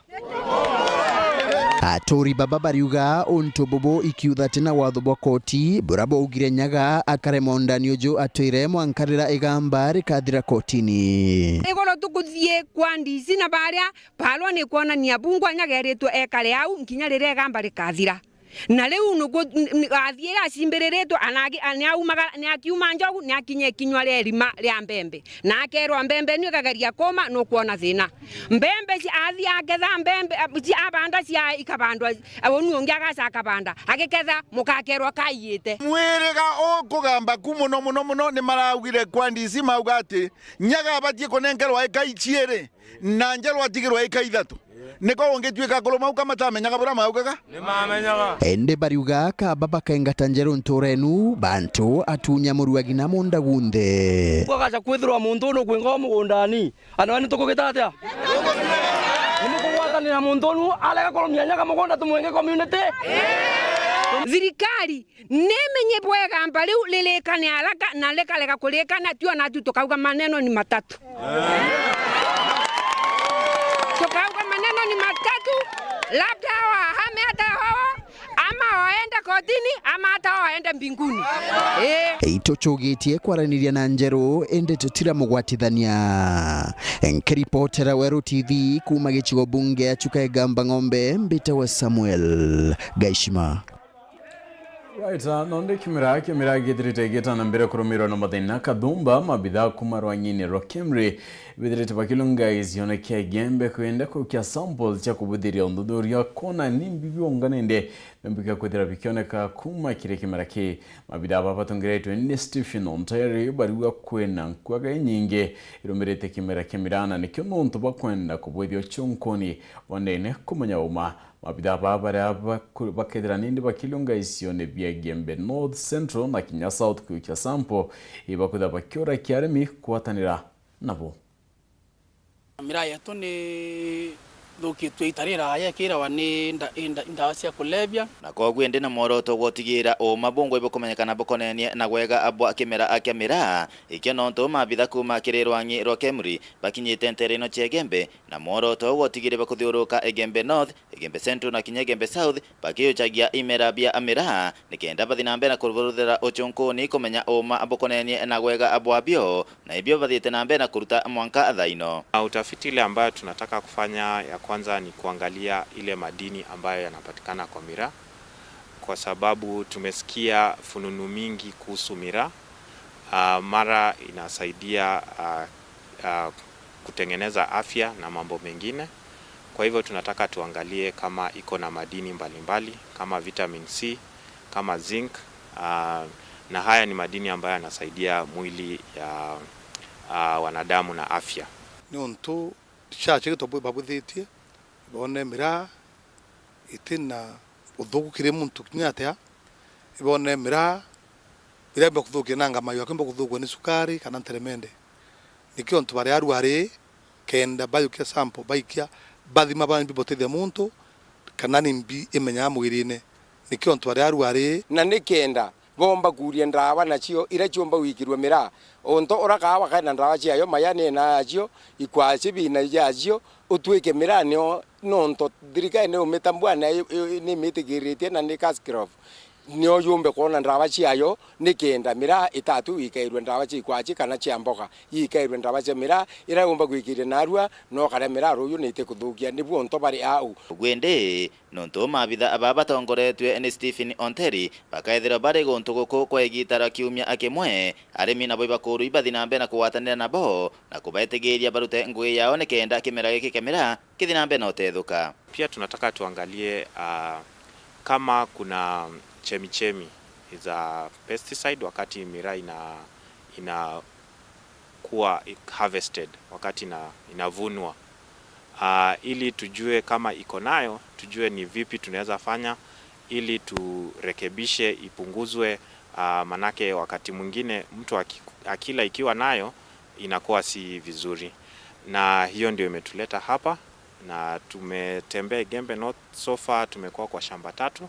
Aturi baba bariuga untu bubu ikiutha tina watho bwa koti, bura bwaugire Nyaga akare mondani uju atwire mwanka rira igamba rikathira kotini. Igoro tukuthie kwa D C na baria barua ni kwonania bungwa Nyaga eritwe ekare au nkinya riria igamba rikathira. Na riu nuku n-, n-, athiire acimbiriritwe, anagi-, a-, ni aumaga, ni akiuma njogu, ni akinya ikinywa ria irima ria mbembe. Na akeerwa, "Mbembe ino ikageria kuuma, nukwona thina." Mbembe ci-, athi aketha mbembe, a-, ci-, abanda cia ikabandwa, a-, uni ungi agaca akabanda. Agiketha, mukakeerwa kaiite. Mwiriga ukugamba ku muno muno muno ni maraugire kwa D C mauga ati Nyaga abatie kunenkerwa eka iciiri. Na njerwa atigirwa ika ithatu. Niko ungituika akuru mau ka matamenyaga buria maugaga? Nimamenyaga. Indi bariuga kaba bakaingata njeru ntura enu, bantu atunya muruagi na munda gunthe. Kwagaca kwithirwa muntu unu kwinga o mugundani, ana ni tukugita atia? Nimukugwatanira muntu unu arega kurumia nyaga mugunda tumwenge community? Thirikari nimenye bwega mba riu ririkane haraka na rikarega kurikana, tio natu tukauga maneno ni matatu. Tukauga maneno ni matatu, labda hawa wahame hata hawa, ama waende kotini, ama hata waende mbinguni. Eh. Itucugitie kwaraniria na Njeru, indi tutiramugwatithania. Nkiripotera Weru T V kuuma gicigo bunge ya Chuka Igamba Ng'ombe, mbitawa Samuel Gaishima. Right, ah, nonde kimera, kimera githirite gitana mbere kurumirwa na mathina kathumba, mabithaa kuma rwang'ini rwa KEMRI bithirite bakilunga gicione kia Igembe kwenda kukia samples cia kubuthiria uthuthuria kwona ni mbi bionga nende bimbika kwithira bikioneka kuma kiri kimera ki. Mabithaa baba batongeretwe ni Stephen Onteri bariuga kwina nkwaga inyingi irumirite kimera kia miraa na nikio nontu bakwenda kubwithia ucunkuni bondene kumenya uma. Mabithaa baa baria baku-, bakethira nindi bakilunga icione bia Igembe North, Central na kinya South kwikia sample ibakwithira bakiurakia arimi kugwatanira nabo. Miraa yetu ni thukitue ita riraya ikirawa ni nda-, inda-, ndawa cia kulevya. Na kwoguo indi na mworoto gwa utigira uuma bungwa ibukumenyekana bukonenie na gwega bwa kimera kia miraa, ikio nontu mabitha kuma kiri rwang'i rwa KEMRI bakinyite ntere ino cia Igembe, na mworoto gwa utigire bakuthiuruka Igembe North, Igembe Central na kinya Igembe South, bakiuchagia imera bia miraa, nikenda bathi na mbere na kuburuthira ucunkuni kumenya uuma bukonenie na gwega bwabio, na ibio bathiite na mbere na kuruta mwanka thaa ino. Ah, utafiti ile ambayo tunataka kufanya ya kwanza ni kuangalia ile madini ambayo yanapatikana kwa miraa, kwa sababu tumesikia fununu mingi kuhusu miraa. Ah, mara inasaidia, ah, ah, kutengeneza afya na mambo mengine. Kwa hivyo tunataka tuangalie kama iko na madini mbalimbali kama vitamin C, kama zinc, ah, na haya ni madini ambayo yanasaidia mwili ya, ah, wanadamu na afya. Niuntu chache gitwa babuthitie, bone miraa, iti na uthuku kiri muntu kinya atia, ibone miraa, biria biumba kuthukia na ngamayo, akiumba kuthukua ni sukari kana nteremende. Nikio antu baria arwari, kenda bayukia sample, baikia, bathima bambi butethia muntu, kana ni mbi imenyaa mwirine. Nikio antu baria arwari. Na ni kenda boomba kuuria ndawa nacio iria ciumba gwikirua miraa. Untu uria kaawa kari na ndawa ciayo, majani ena yacio, ikwaci bina yacio, utwike miraa nio, nontu thirikari ni umitambua na i-, i-, ni imitigiritie na ni cash crop. Nio yumbe kwona ndawa ciayo, ni kenda miraa itatu ikairwe ndawa cia ikwaci kana cia mboga, ikairwe ndawa cia miraa, iria yumba gwikiria narua, no karia miraa ruyu ni itikuthukia, nibuo untu bari au. Gwindi, Nontu maabitha baa batongoretue ni Stephen Onteri bakaethirwa bari guntu guku kwa igiita ria kiumia kimwe, arimi nabo ibakurwa ibathi na mbere na kugwatanira nabo na kubaetigiiria barute ngugi yao nikenda kimera giki kia miraa kithi na mbere na utethuka. Pia tunataka tuangalie, ah, kama kuna chemichemi za pesticide wakati miraa ina, ina kuwa harvested, wakati ina-, inavunwa. Ah, ili tujue kama iko nayo, tujue ni vipi tunaweza fanya ili turekebishe, ipunguzwe, ah, manake wakati mwingine mtu aki-, akila ikiwa nayo inakuwa si vizuri. Na hiyo ndio imetuleta hapa, na tumetembea Igembe North, so far tumekuwa kwa shamba tatu,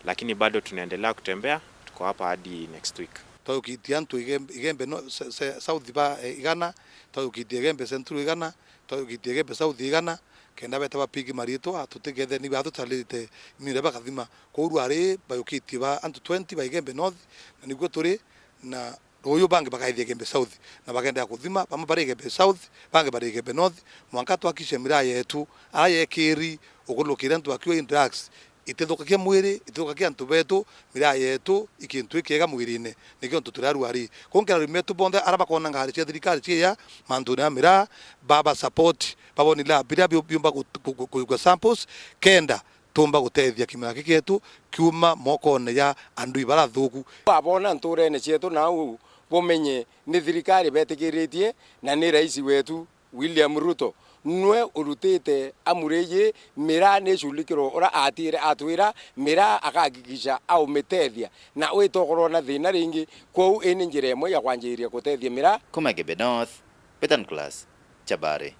lakini bado tunaendelea kutembea, tuko hapa hadi next week. Twayukitie antu Igembe, Igembe no-, se-, se-, South ba, eh, igana, twayukitie Igembe Central igana, twayukitie Igembe South igana, kenda beta bapigi mariitwa, tutigethe ni bathutarite mire bakathima. Kwou rwari bayukitie ba antu twenty ba Igembe North, na niguo turi, na ruyu bangi bakaithia Igembe South, na bakenderea kuthima, bamwe bari Igembe South, bangi bari Igembe North, mwanka twakicia miraa yetu, aria yekiri, ukulukire antu akiwa in drugs, itithukagia mwiri, itithukagia antu betu, miraa yetu i kintu gikiega mwirine. Nikio antu turi arwari. Kwou nkera arimi betu bonthe aria bakona ngari cia thirikari ciija mantune ja miraa, baba support, baboni lab biria biu-, biumba gu-, gu-, gu-, kugwa samples, kenda tumba gutethia kimera giki gietu kiuma mokone ja andui baria athuku. Babona nturene cietu nau bumenye ni thirikari betikiritie na ni rais wetu William Ruto nwe urutite amuri iji miraa ni iculikirwe uria atire atwira miraa agahakikisha aumitethia na witokorwa na thina ringi, kwou ii ni njira imwe ya kwanjiria gutethia miraa. Kuma Igembe North, Peter Nicholas, Chabari.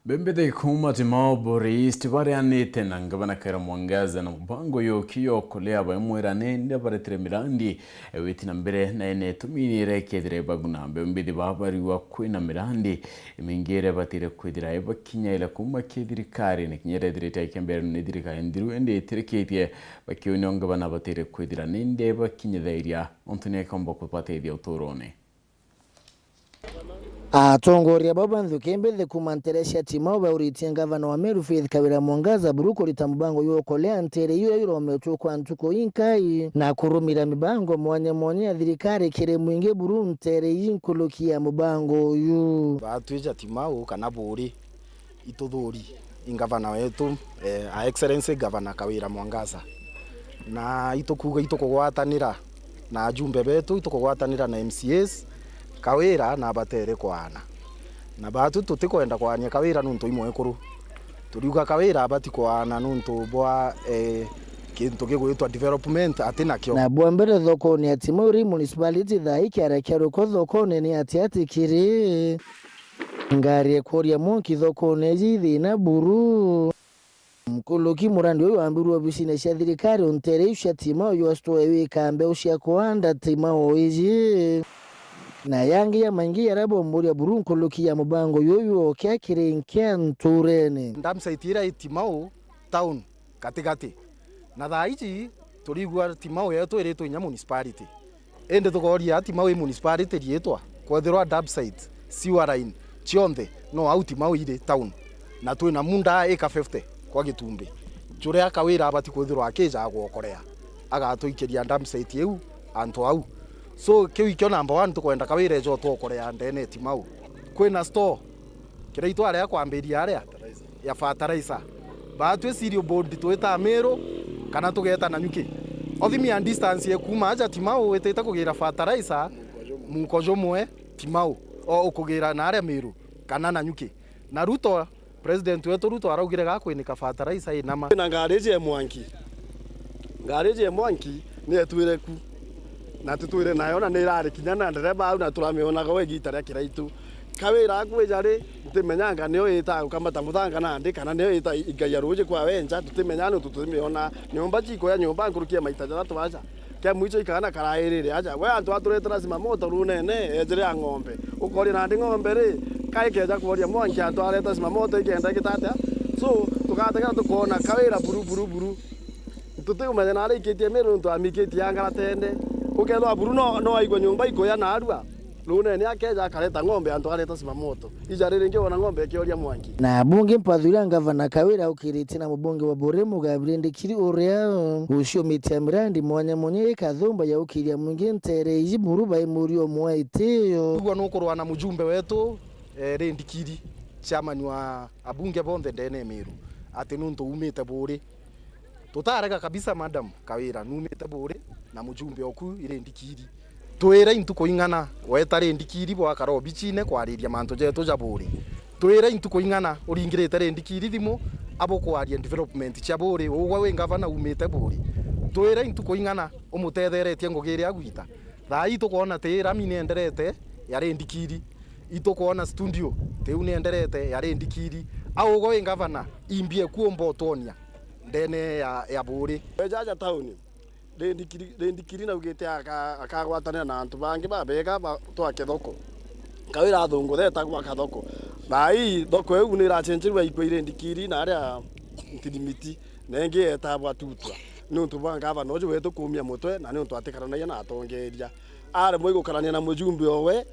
Bembithi kuma Timau East bareanite na ngavana Kawira Mwangaza na mubango yuki yokolea baimwira nende baretire mirandi, e, witi na mbere na ene tuminire kethira ibaguna. Bembithi babariwa kwina mirandi imingi iria batire kwithira ibakinyaira kuma ki thirikari, na kinya iria ithirite ikembere ni thirikari nthiru indi itirikitie, bakiunia ngavana batire kwithira nende ibakinyithairia untu ni ikomba kubatethia uturone. Atongoria bau ba nthuki mbithi kuma ntere cia Timau bauritie ngavana wa Meru Faith Kawira Mwangaza buru kurita mubango jwa ukolea ntere iu iria irometwe kwa ntuku inkai na kurumira mibango mwanya mwanya ya thirikari kiri mwingi buru ntere ii nkuruki ya mubango uyu. Batwija Timau kana Buuri, ituthuri i ngavana wetu, eh, Her Excellency Ngavana Kawira Mwangaza. Na itukuuga itukugwatanira na ajumbe betu, itukugwatanira na M C As, Kawira na abatere kwaana. Na baatu tutikwenda kwaania Kawira nuntu i mwekuru. Turiuga Kawira abati kwaana nuntu bwa, eh, kintu gigwitwa development ati nakio. Na bwa mbere thokone ya Timau iri municipality thaa ii kiara kia ruko thokone ni ati ati kiri. Ngari ya kuoria mwanki thokone iji ithina buru. Nkuruki murandi uyu wambirwe obisine cia thirikari o ntere iu cia Timau jwa store ya wika mbeu cia kuanda Timau iji. Na yangi ya maingi jaria bomburia buru nkuruki ya mubango juju okia kiri nkia nturene. Dump site iria i Timau town gatigati. Na thaa iji turigua Timau yetu iritwe inya municipality. Indi tukoria Timau i municipality riitwa, kwethirwa dump site, sewer line, cionthe no au Timau iri town. Na twina munda ika fifty kwa Gitumbi, juria Kawira abati kwithirwa akija agwokorea, agatwikiria dump site iu antu au. So, kiu ikio number one tukwenda Kawira eje otwokorea ndene Timau. Kwina store, kiria itwarea kwambiria aria ya fertilizer. Baatwi serial board twitaa Miru kana tugeeta Nanyuki. Othimi ya distance ya kuuma aja Timau witite kugira fertilizer munko jumwe Timau, o ukugira na aria Miru kana Nanyuki. Na Ruto, president wetu Ruto araugire gakwinika fertilizer inama. Na ngari iji ya mwanki, ngari iji ya mwanki ni etwire ku, na tutwire nayo, na ni irari kinya na ndereba au, na turamionaga we igita ria kiraitu. Kawira akwija ri, ntimenyanga nio ita gukamata muthanga nandi, kana nio ita igaia ruuji kwa wenja, tutimenyaga nontu tutimiona. Nyomba cikuya nyomba nkuruki ya maita jathatu aja. Kia mwicho ikana karairire aja. We antu aturetera simamoto runene, ejire ya ng'ombe. Ukoria nandi ng'ombe ri, kai keja kuoria mwanki antu areta simamoto ikenda igita atia? So, tugategera tukoona Kawira buru, buru, buru. Tutiumenya nari ikitie Miru nontu amikitie angara tende. Ukethwa buru no, no aigua nyomba ikuya narua. Runene akeja akareta ng'ombe antu areta simamoto. Ija riri ringi wona ng'ombe ikioria mwanki. Na abunge mpathuria ngavana Kawira aukiritie na mubunge wa Buuri Mugabiri Ndikiri uria uciumitie mirandi mwanya mwanya ikathumba ya ukiria mwingi ntere iji buru baimuria umwe itio. Ugua nukurwa na mujumbe wetu, eh, Ndikiri, chairman wa abunge bonthe ndene ya Miru, ati nuntu umite Buuri. Tutarega kabisa, madam Kawira, numite Buuri na mujumbe oku iri Ndikiri. Twirei ntuku ing'ana weta ri Ndikiri bwakara obicine kwariria mantu jetu ja Buuri. Twirei ntuku ing'ana uringirite ri Ndikiri thimu abukwaria development cia Buuri, ugwe wi ngavana umite Buuri. Twirei ntuku ing'ana umutetheretie ngugi iria agwita. Thaa ii tukwona ti rami nienderete ya ri Ndikiri. Itukwona studio, tiu nienderete ya ri Ndikiri. Au ugwe wi ngavana, imbie kuumba utwonia ndene ya, ya Buuri. Eja aja tauni, ri Ndikiri, ri Ndikiri naugite aka-, akagwatanira na antu bangi babega ba-, twake thoko. Kawira athunguthe eta gwaka thoko. Thaa ii thoko iu niracenjirua ikwa iri Ndikiri na aria Ntirimiti, na ingi yetagwa Tutwa. Niuntu bwa ngavana uju wetu kuumia mutwe na niuntu atikaranagia na atongeria. Aremwe gukarania na mujumbe owe,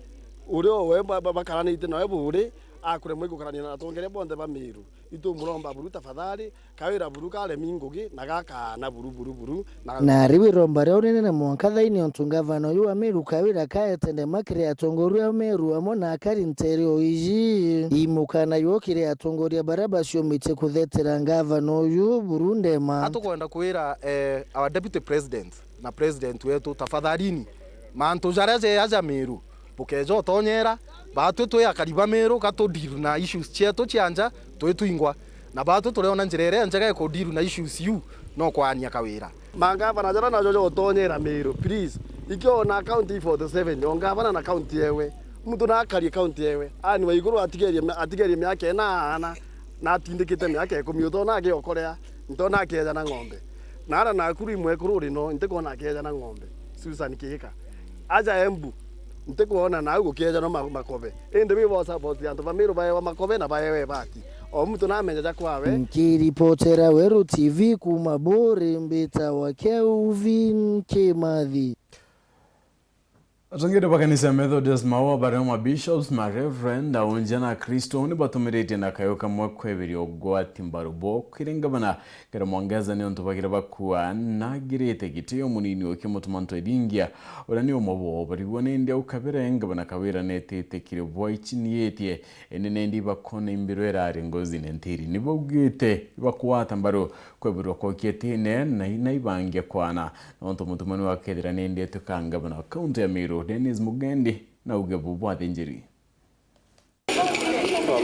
uria owe ba-, ba-, bakaranitie nawe Buuri, akuremwa igukarania na atongeria bonthe ba Meru. Itumuromba buru tafadhali, Kawira buru karemi ngugi, na gakaana buru, buru, buru, na Na riu iromba riu rinene mwanka thaini, ontu ngavana uyu wa Meru Kawira kaete ndema kiri atongoria a Meru amwe na akari nteere o iji. Imukana yo kiri atongoria baria baciumitie kuthetera ngavana uyu buru ndema. Atukwenda kwira, eh, our deputy president na president wetu, tafadhalini, mantu jaria jeeja ja Meru, bukeeja utonyera, baatwi twi akari ba Meru, ka tu deal na issues cietu cia nja twi twingwa, na baatwi turiona njira iria njega ya ku deal na issues iu no kwaania Kawira. Mangavana jaria najo ja utonyera Meru, please, ikiona county forty seven, o ngavana na county ewe, muntu na akarie county ewe, Anne Waiguru atigerie, atigerie miaka ina aana, na atindikite miaka ikumi, utona agiokorea, ntona akieja na ng'ombe. Na ara Nakuru imwekuru uri no, ntikwona akieja na ng'ombe. Susan Kihika. Aja Embu, ntikwona nau gukieja no ma-, makobe. Indi wi bo support antu ba Meru baewa makobe na baewa ibati. O muntu namenya ja kwawe. Nkiripotera Weru T V kuuma Buuri, mbitawa Kelvin Kimathi. Atongeria ba kanisa ya Methodist Maua, baria ma bishops, ma reverend, aunjia na Akristo ni batumiritie na kayu kamwe kweberia ugwati mbaru bo kiri ngavana Kawira Mwangaza ni untu bagira bakua nagirite giti yo munini uki Mutuma Ntwethingia, uria ni umwe bo barigwa ni ndi au kabere ngavana Kawira netite kiri bo aichiniitie, indi ni ndi bakona imbiro irari ngozine ntiri. Ni baugite ibakugwata mbaru kweberwa kwa kietine na ina ibangia kwana. Nontu Mutuma ni wakethira ni ndi etuka ngavana wa kaunti ya Meru, Dennis Mugendi, na uge bu bwa athinjiri.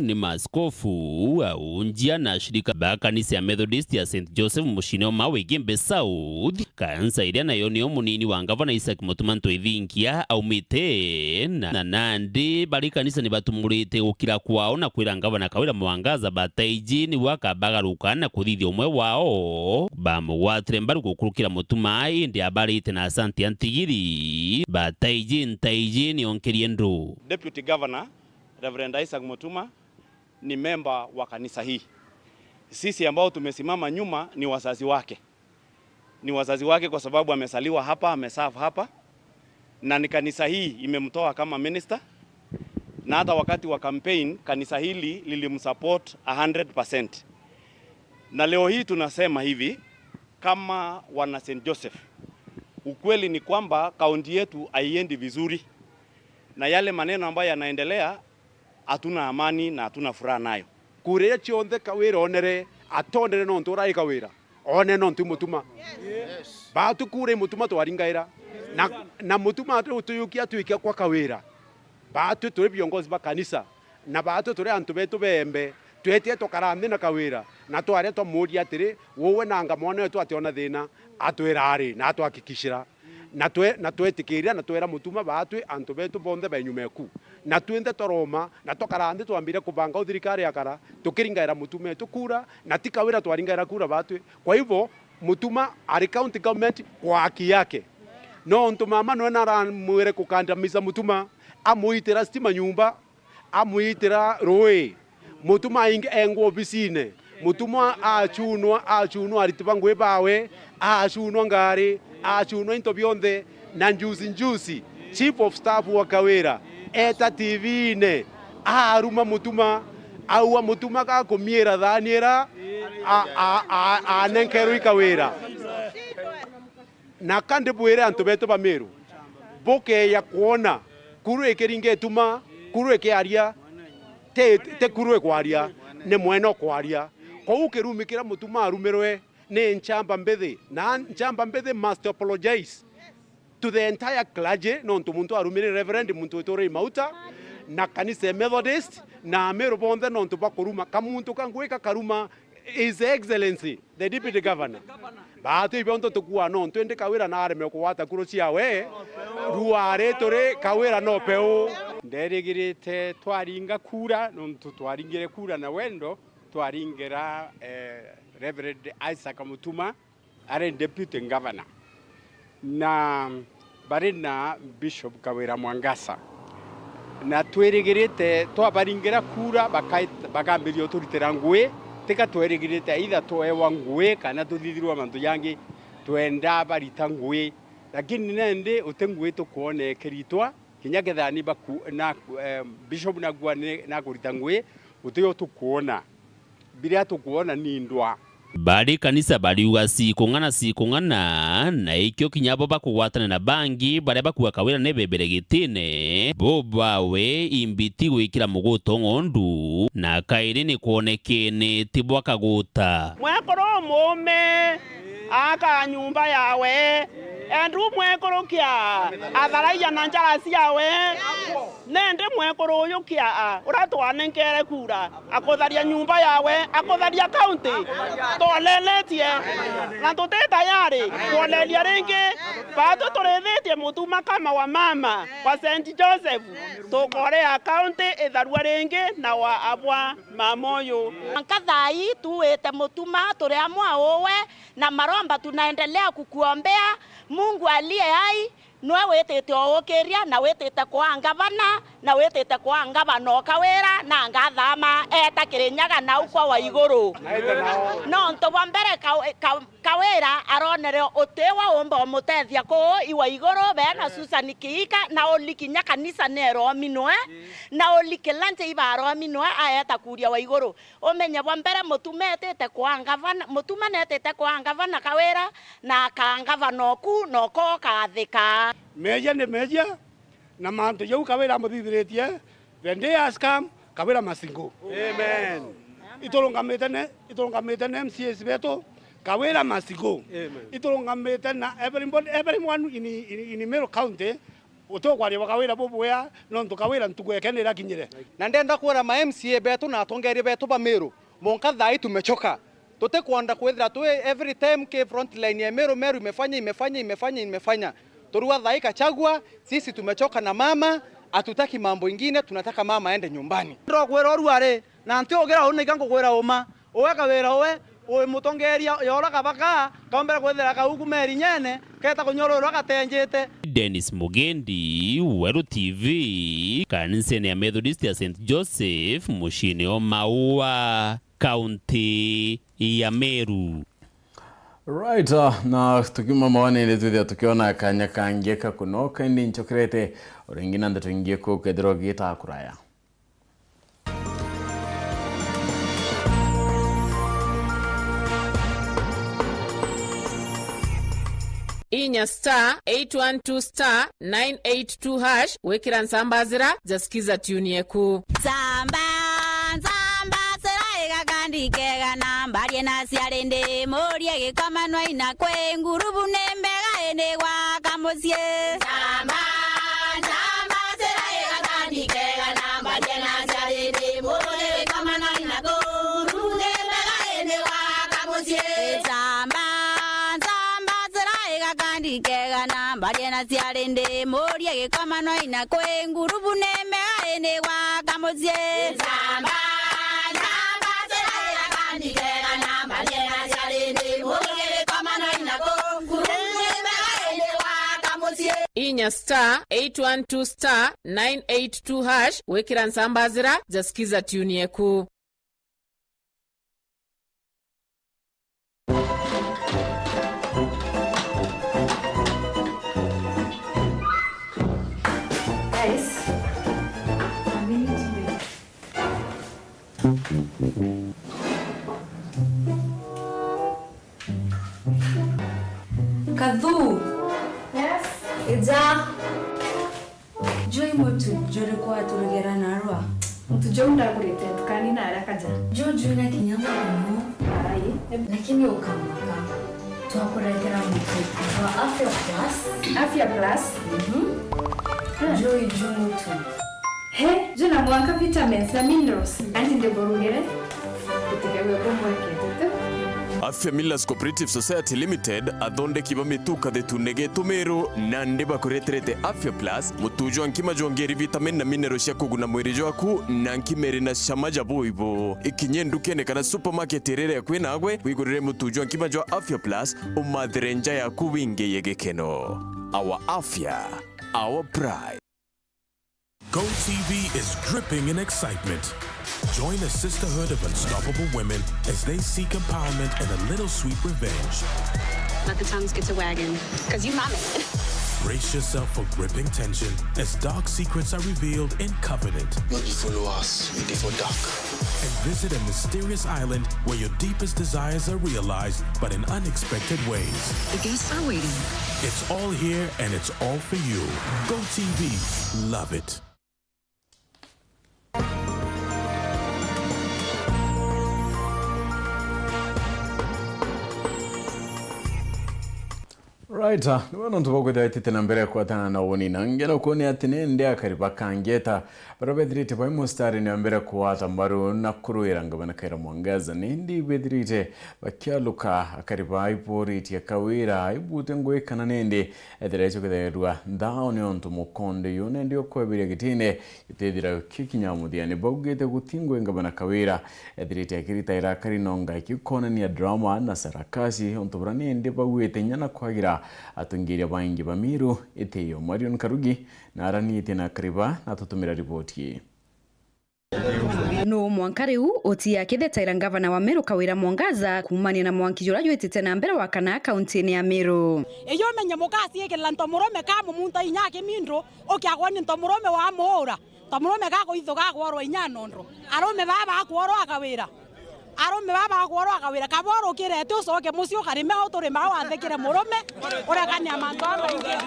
Ni maaskofu, aunjia na ashirika ba kanisa ya Methodist ya Saint Joseph muciine o Mawe Igembe South, kanisa iria nayo niyo munini wa ngavana Isaac Mutuma Ntwethingia aumite, na, na nandi bari kanisa ni batumurite gukira kwao na kwira ngavana Kawira Mwangaza bataiji niwe akabagaruka na kuthithia umwe wao. Bamugwatire mbaru gukurukira Mutuma, indi abarite na Asante ya ntigiri, bataiji ntaiji nionkerie ndu. Deputy Governor, Reverend Isaac Mutuma, ni memba wa kanisa hii. Sisi ambao tumesimama nyuma ni wazazi wake. Ni wazazi wake kwa sababu amezaliwa hapa, ameserve hapa, na ni kanisa hii imemtoa kama minister, na hata wakati wa campaign, kanisa hili lilimsupport a hundred percent. Na leo hii tunasema hivi, kama wana Saint Joseph, ukweli ni kwamba kaunti yetu haiendi vizuri, na yale maneno ambayo yanaendelea, hatuna amani na hatuna furaha nayo. Kuria cionthe Kawira onere, atondere nontu urai Kawira, one nontu i Mutuma. Baatwi kura i Mutuma twaringaira. Na, na Mutuma atwi utuyukia atwike kwa Kawira. Baatwi turi viongozi ba kanisa, na baatwi turi antu betu beembe, tweetire tukara nthi na Kawira, na twaria twamuuria atiri, uwe nanga mwana wetu ationa thina, atwira ari, na atwakikishira. Na twe-, na twetikiria na twera Mutuma baatwi antu betu bonthe ba inyuma eku. Na twinthe twaroma, na twakara nthi twambire kubanga u thirikari yakara, tukiringaira Mutuma etu kura, na ti Kawira twaringaira kura baatwi. Kwa hivyo, Mutuma ari county government kwa haki yake. Nontu mama nwe naramwire kukandamiza Mutuma, amuitira stima nyumba, amwitira rui. Mutuma aingi engwa obisine. Mutuma achunwa, achunwa ariti ba ngui bawe, achunwa ngari, achunwa into bionthe. Na njusi njusi, chief of staff wa Kawira, eta T V-ine, aruma Mutuma, aua Mutuma gakumiira thaani ira a-, a-, a-, anenkerwe i Kawira. Na ka ndibwire antu betu ba Meru, bukeeja kwona kuru ikiringa ituma, kuru ikiaria, ti, ti kuru ikwaria, ni mwene ukwaria. Kwou kirumi kiria Mutuma arumirwe ni nchamba mbithi, na nchamba mbithi must apologize to the entire clergy, nontu muntu arumire Reverend muntu witwa Ray Mauta, na kanisa ya Methodist, na Ameru bonthe nontu bwa kuruma. Ka muntu ka ngui kakaruma His Excellency, the Deputy Governor. Baatwi ibio ntu tukua nontu indi Kawira naareme kugwata kuru ciawe, ruari turi Kawira no peu. Nderigirite twaringa kura nontu twaringire kura na wendo, twaringira, eh, Reverend Isaac Mutuma, ari Deputy Governor. Na bari na Bishop Kawira Mwangaza. Na twirigirite twabaringira kura, bakai-, bakambiria uturitira ngui, tika twerigirite either twewa ngui kana tuthithirwa mantu jangi, twenda barita ngui. Lakini nendi uti ngui tukwona ikiritwa, Kinya kethira ni baku-, na, eh, Bishop nakua ni, nakurita ngui, guti yo tukwona. Biria tukwona ni ndwa. Bari kanisa bariuga cikung'ana, cikung'ana, na ikio kinya bo bakugwatana na bangi baria bakua Kawira ni bebere gitine, bo bawe imbiti gwikira muguto ng'ondu, na kairi ni kwonekene ti bwa kaguta. Mwekuru umume aka nyumba yawe, endu mwekuru kia atharagia na njara ciawe. Nindi mwekuru uyu kia a, uria twanenkere kura, akutharia nyumba yawe, akutharia kaunti, twoleletie, na tuti tayari kwoleria ringi. Batu turithitie mutuma kama wa mama wa Saint Joseph, tukorea kaunti itharua ringi na wa abwa mama uyu. Nkathai tuwite mutuma, turi amwe uwe, na maromba tunaendelea kukuombea. Mungu aliye hai, Nwe witite o ukiria na witite kwaa ngavana, na witite kwaa ngavana o Kawira, na ngathama eeta Kirinyaga nau kwa Waiguru. Nontu bwa mbere Ka-, Ka-, Kawira aronere uti wa umba umutethia kuu i Waiguru, beena Susan Kiika, na uli kinya kanisa nerominwe, na uli kila nja ibarominwe, aeta kuria Waiguru. Umenye bwa mbere, Mutuma etite kwaa ngavana, Mutuma netite kwaa ngavana Kawira, na akaa ngavana oku, na uko ukathika. Meejia ni meejia, na mantu jau Kawira amuthithiritie, the day has come, Kawira must go. Amen. Iturungamite ne, iturungamite ne M C As betu, Kawira must go. Amen. Iturungamite na everybody, everyone in, in, in Meru County, Uti ukwaria bwa Kawira bubwea, nontu Kawira ntuku yake ni irakinyire. Na ndenda kwira ma M C A betu na atongeria betu ba Meru, monka thaa ii tumechoka. Tutikwenda kwithira twi every time ki front line ya Meru, Meru imefanya, imefanya, imefanya, imefanya. Turua thaa ii Gachagua, sisi tumechoka na mama, hatutaki mambo ingine, tunataka mama aende nyumbani. Ndokwira urua ri, Na nti ugira uu, na iga ngukwira uma, uwe Kawira uwe, wi mutongeria ya uria kabaka kaombere kwithira kau kuma irinyene, keeta kunyua ruu ruria gatenjite. Dennis Mugendi, Weru T V, kanisene ya Methodist ya Saint Joseph, muciine o Maua, kaunti ya Meru. Right, uh, na tukiuma mawanene twithia tukiona kanya kangi ka kunoka, indi nchokerete uringi na ndeto ingi kuu kethirwa ugiita kuraya. Inya star eight one two star nine eight two hash gwikira nsamba zira ja Skiza tune yeku. Nsamba, nsamba, sira igakandi kega na mbarie na ciari ndi murie gikoma nwaina kwi ngurubu ni mbega indi gwaka mucii. Nsamba, nsamba, sira igakandi kega na mbarie na ciari ndi murie gikoma nwaina kwi ngurubu ni mbega indi gwaka mucii. Nsamba, nsamba, sira igakandi kega na mbarie na ciari ndi murie gikoma nwaina kwi ngurubu ni mbega indi gwaka mucii. Nsamba, nsamba, sira igakandi kega na mbarie na ciari ndi murie gikoma nwaina kwi ngurubu ni mbega indi gwaka mucii. Inya star eight one two star nine eight two hash gwikira nsamba zira ja Skiza tune yeku. Guys, I'm going to Kathu. Yes. Ija. Juu i mutu juriku waturugera narua? Mutu juu ndagurite ntukani na aria kaja. Juu juu na kinya muno. Ai. Lakini ukamaka. Twakuretera mutu wa Afya Plus. Afya Plus? Mhm. Ah. Juu i juu mutu. He, juu na mwanka vitamins na minerals. Anti ndiburugire. Afya Millers Cooperative Society Limited, athondeki ba mitu kathetune getu Meru, nandi bakureterete Afya Plus, mutu jwa nkima jwa ngeri, vitamin na mineral cia kuguna mwiri jwaku, na nkima iri na cama ja buibu. Ikinye ndukene kana supermarket iria iri akui nagwe, wigurire mutu jwa nkima jwa Afya Plus, umathire nja yaku wingeye gikeno. Our Afya, our pride. Go T V is dripping in excitement. Join a sisterhood of unstoppable women as they seek empowerment and a little sweet revenge. Let the tongues get to wagging, 'cause you mommy. Brace yourself for gripping tension as dark secrets are revealed in Covenant. Not before us, before dark. And visit a mysterious island where your deepest desires are realized, but in unexpected ways. The guests are waiting. It's all here and it's all for you. Go T V. Love it. Right, ah, niwe nontu bwakwithira itite na mbere kwatana na uni na ngeno kuone ati nindi akari bakangeta bara bethirite bai mustari ni mbere kuwata mbaru na kuruira ngavana Kawira Mwangaza nindi bethirite bakialuka akari bai buritie Kawira ibute ngui kana nindi ethira icio kitherwa nthao ni ontu mukonde yu nindi ukwebiria gitine gitithira kikinya muthiani baugite gutingwe ngavana Kawira ethirite akiritaira akari nonga ikikonania drama na sarakasi, untu bura nindi bauite inya na kwagira atongeria baingi ba Miru. Itiyo Marion Karugi na aranitie na akari ba na tutumira riboti ii. Nuu mwanka riu uti akithetaira ngavana wa Meru Kawira Mwangaza kuumania na mwanki juria jwitite na mbere wa kana kauntini ya Meru? Iyo umenye mukasiikirira ntomurume ka mumunta inya akimindu, ukiagwa ni ntomurume wa muura. Ntomurume gakuithuga akworwa inya nondro. Arume baa bakworwa akawira. Arume baa bakworwa akawira. Kaba urukirete ucoke mucii ukarime au turimaa wathikire murume, urekania mantu jamaingi.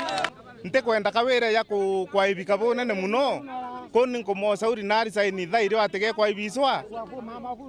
Ntikwenda Kawira ya ku-, kwaibika bunene muno. Kuni nkumocauri nari saini thaa irio atige kwaibicwa.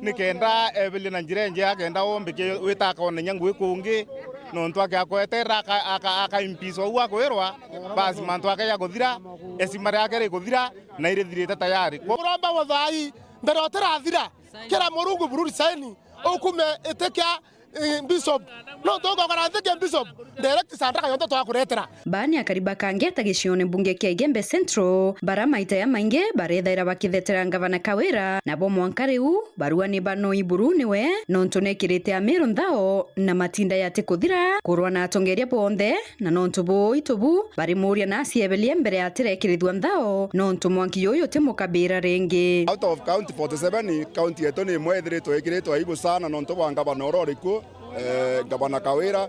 Nikenda ebirie na njira injega kenda ombike wita akonenya ngui kungi. Nontu akiakweterera aka-, aka-, akaimbicwa uu akwirwa, basi mantu ake jakuthira, esima riake rikuthira, na irithirite tayari. Kuromba guthaai mbere utirathira, kira Murungu bururi saini, ukume itikia, eh, bishop. Nontu ugokara nthi kia bishop, direct sandaka yonthe twakuretera. Baa ni akari bakangeta gicione mbunge kia Igembe Central, bara maita ya maingi barethaira bakithetera ngavana Kawira, nabo mwanka riu barua ni banoi buru niwe, nontu nekirite Amiru nthao na matinda yati kuthira kurwa na atongeria bonthe, na nontu buu itu bu bari muria na aciebelie mbere atirekirithua nthao, nontu mwanki juju uti mukabira ringi. Out of county forty seven, county yetu ni imwe ithiritwe ikiritwe aibu sana nontu bwa ngavana uria uri kuo, eh, ngavana Kawira.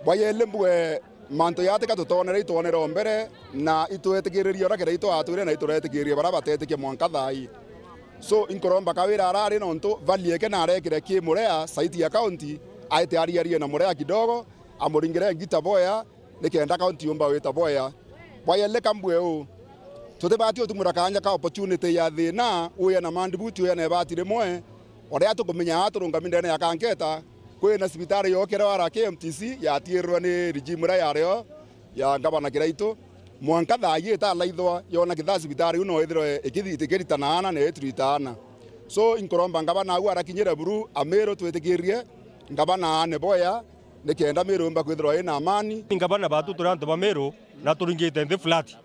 Bwa yeli mbue mantu jatika tutonere, itwonere o mbere, na itwetikiririe uria kira itwatwire na ituretikirie bara batetikia mwanka thaa ii. So, inkuromba Kawira arari nontu vali eke narekire ki Murea, saiti ya county, aite ariarie na Murea kidogo, amuringire ngita boya, nikenda county yumba wita boya. Bwa yeli ka mbue uu, tutibati utumura kaanya ka opportunity ya thina, uya na mandibuti, uya na ibati rimwe, uria tukumenya aa turungami ndene ya kanketa, kwina cibitari yokire wara K M T C, yatiirirwe ni regime iria yario ya ngavana Kiraitu. Mwanka thaa ii italaithwa yona kithaa cibitari iu no ithirwe ikithi-, ikiritana ana na itirita ana. So, inkuromba ngavana au arakinyire buru, Amiru twitikirie ngavana aane boya, nikenda Miru yumba kwithirwa ina amani. Ngavana batu turi antu ba Miru na turingite nthi flat.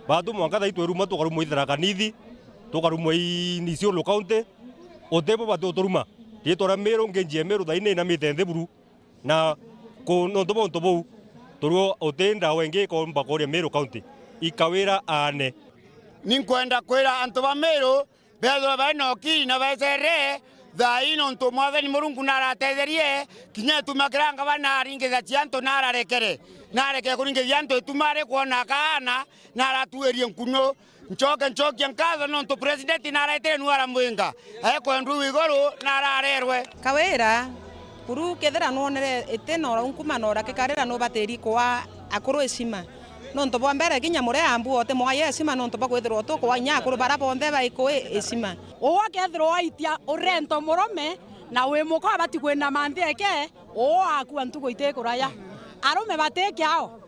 Batu mwanka thaa ii tweruma tukarumwa i Tharaka Nithi, tukarumwa i Isiolo County, utibo bati uturuma. Riitwa ria Miru, ngenji ya Miru thaa ii ni inamite nthi buru. Na ku-, nontu bwa untu buu, turu uti ndawa ingi ikomba kuria Miru County. I Kawira aane. Ni nkwenda kwira antu ba Miru, bethirwe bari na ukiri na becerere thaa ii, nontu Mwathani Murungu naratetherie, kinya ituma kira ngavana aringithagia antu nararekere, nareke kuringithia antu ituma ari kwona kaana, naratuirie nkunyu. Ncoke ncokie nkatho nontu president naretire nu aramwinga, ekwendwa iguru nararerwe. Kawira, buru kethira nwonere iti na ura unkuma na ura kikarira nubatiri kwa akuru icima. Nontu bwa mbere kinya muria ambu ote mwaye icima nontu bwa kwithirwa tu kwa inya akuru bara bonthe baikui icima. Uu akethirwa aitia urento murume na wi muka abati kwina manthi eke, uu akua ntuku iti kuraya. Arume bati kiao.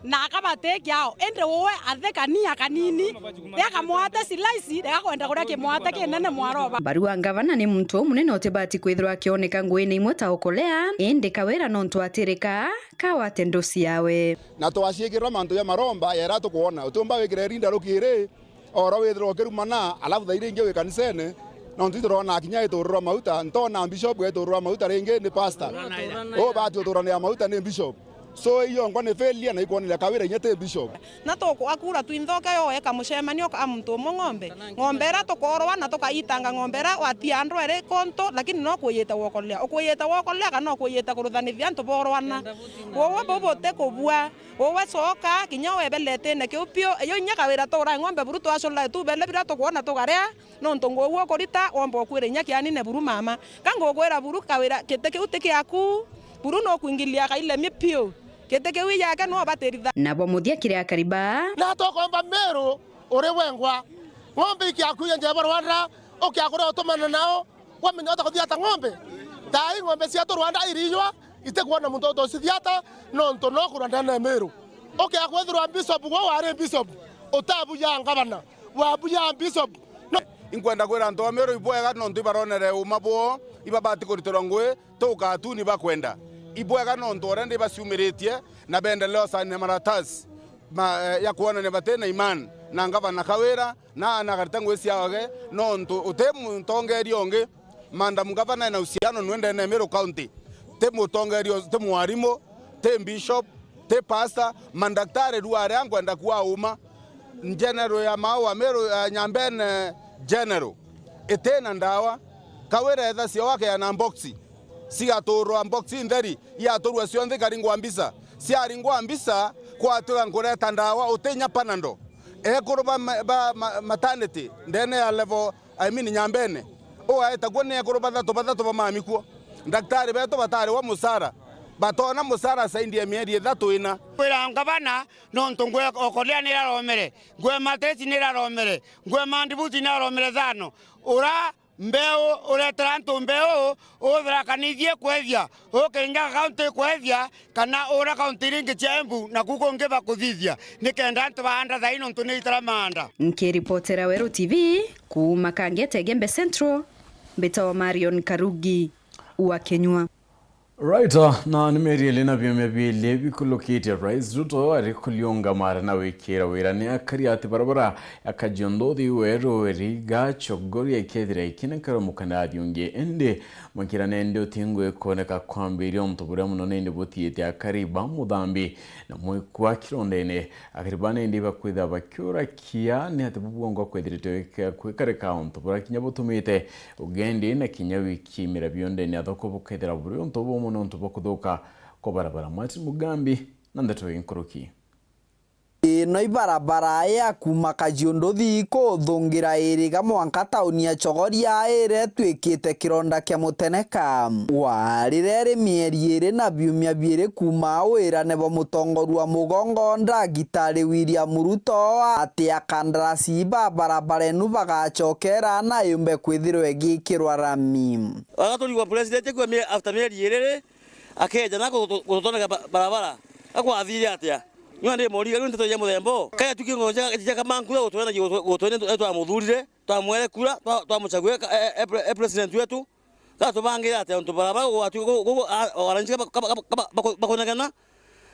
Na akabatikia ao, indi uwe athekania kanini, riakamwate silaisi, rigakwenda kuria kimwate kinene mwaroba. Barua ngavana ni muntu umunene utibati kwithirwa akioneka nguine imwe ta ukolea, indi Kawira nontu atirika, kawate ndusi yawe. Na twaciikirira mantu ja maromba, yera tukwona, utiumba wikire rinda rukiri, oro withirwa ukirumana, alafu thaa iria ingi wi kanisene, nontu iturona kinya itururwa mauta, ntona bishop etururwa mauta ringi ni pastor. Ubati uturanira mauta ni bishop. So, iyo ngwa ni failure na ikwoneria Kawira inya ti bishop. Na tukwa kura twinthoke yo weka mucemanio ka muntu umwe ng'ombe. Ng'ombe ira tukorwa na tukaitanga ng'ombe ira watia andu eri kuntu, lakini no kwiyita wokolea. Ukwiyita wokolea kana ukwiyita kuruthanithia antu borwana. Wowe bubu ti kubua. Wowe coka, kinya webe letine kiu piu. Iyo inya Kawira tuura ng'ombe buru twacula tu bele bira tukwona tugaria. Nontu nguo uu ukurita, womba ukwira inya kianine buru mama. Ka ngukwira buru Kawira, giti kiu ti kiaku. Buru nukwingilia kailemi piu. Giti kiu i yake nwe ubatiritha. Nabo muthia kiri akari baa. Na tukomba Miru uri wengwa. Ng'ombe ikiakuia njeba Rwanda, ukiakuria utumana nao, wamenya uta kuthiata ng'ombe. Thaa ii ng'ombe cietu Rwanda iriijwa, itikwona muntu utucithiata, nontu no kurwa ndene ya Miru. Ukiakwithirwa bishop gwe wari bishop, utabuja ngavana. Wabuya Bishop. No. Inkwenda kwira antu ba Meru ibwega nontu ibaronere uma bwoo, ibabati kuritirwa ngui, tuka tu ni bakwenda. Ibwega nontu already ibaciumiritie na bendelea usaine maratasi ma, eh, ya kwonania bati na imani na ngavana Kawira na na karita ngui ciaoge nontu uti mutongeria ungi. Madam Gavana ena uhusiano nwe ndene ya Meru County. Ti mutongeria, ti mwarimu, ti bishop, ti pastor, mandaktari rua aria nkwenda kua uma. General ya Maua Meru, ya Nyambene General. Itina ndawa. Kawira etha cio wakeana mboxi. Cigaturwa mboxi ntheri, iaturwa cionthe ikaringwa mbisa. Ciaringwa mbisa, kwatuika nkureta ndawa, utinya Panadol. Ekuru ba, ma- ba ma- maternity, ndene ya level I mean, Nyambene. Uu aetagua ni ekuru bathatu, bathatu ba mami kuo. Ndaktari betu batari wa musara. Batona musara saindi ya mieri ithatu ina. Kwira ngavana, nontu ngwe okolea ni iraromere, ngwe matesi ni iraromere, ngwe mandibuti ni iraromere thano. Ura mbeu, uretera antu mbeu, uthirakanithie kwethia, ukiringa kaunti kwethia, kana ura kaunti iringi cia Embu, na ku kungi bakuthithia, nikenda antu baanda thai nontu ni itara maanda. Nkiripotera Weru T V, kuuma Kangete Gembe Central, mbitawa Marion Karugi wa Kenyua. Right, uh, na ni mieri ili na biumia biili bikulukitie, Rais Ruto ari kuliunga mara na wikira wira ni akari ati barabara ya Kajiado Thuthi, Weru, Iriga, Chogoria ikethira ikinenkerwa mukandathi ungi, indi Makira nendi uti ngui kwoneka kwambiria untu buria munene indi butiite akari ba Muthambi na mwikua kirondene. Akari ba nendi bakwithira bakiurakia ni ati bubwongwa kwithirite gwikarika untu buria kinya butumite ugendi na kinya wiki mira biondene athoko bukethira buri untu bumwe ni untu bwa kuthuka kwa barabara. Martin Mugambi na ndeto inkuruki. Ino ibarabara ya kuuma Kajiunduthi kuthungira Iriga mwanka tauni ya Chogoria iria itwikite kironda kia muteneka. Warire iri mieri iri na biumia biiri kuuma au wirane bwa mutongoria wa mugongo Ndagitari William Ruto ati akandarasi ba barabara inu bagacokera na yumbe kwithirwa igikirwa rami. Agaturigwa president kwa mie-, after mieri iri, akeja na gutu-, gututoneka ba-, barabara. Akwathire atia? Nyua ndi moriga riu nteto ya muthemba u. Kaya tuki ngo ja, ja kama nkura gutwena gi gutwe-, gutwena etu, etu amuthurire, twamwere kura, twa-, twamuchagwe ka-, e, e, e, pre-, e president wetu. Ka tubangire atia untu barabara gugwatu gu-, gu-, gu-, a, o aranchi kaba, kaba, kaba, kaba, baku-, bakunegena.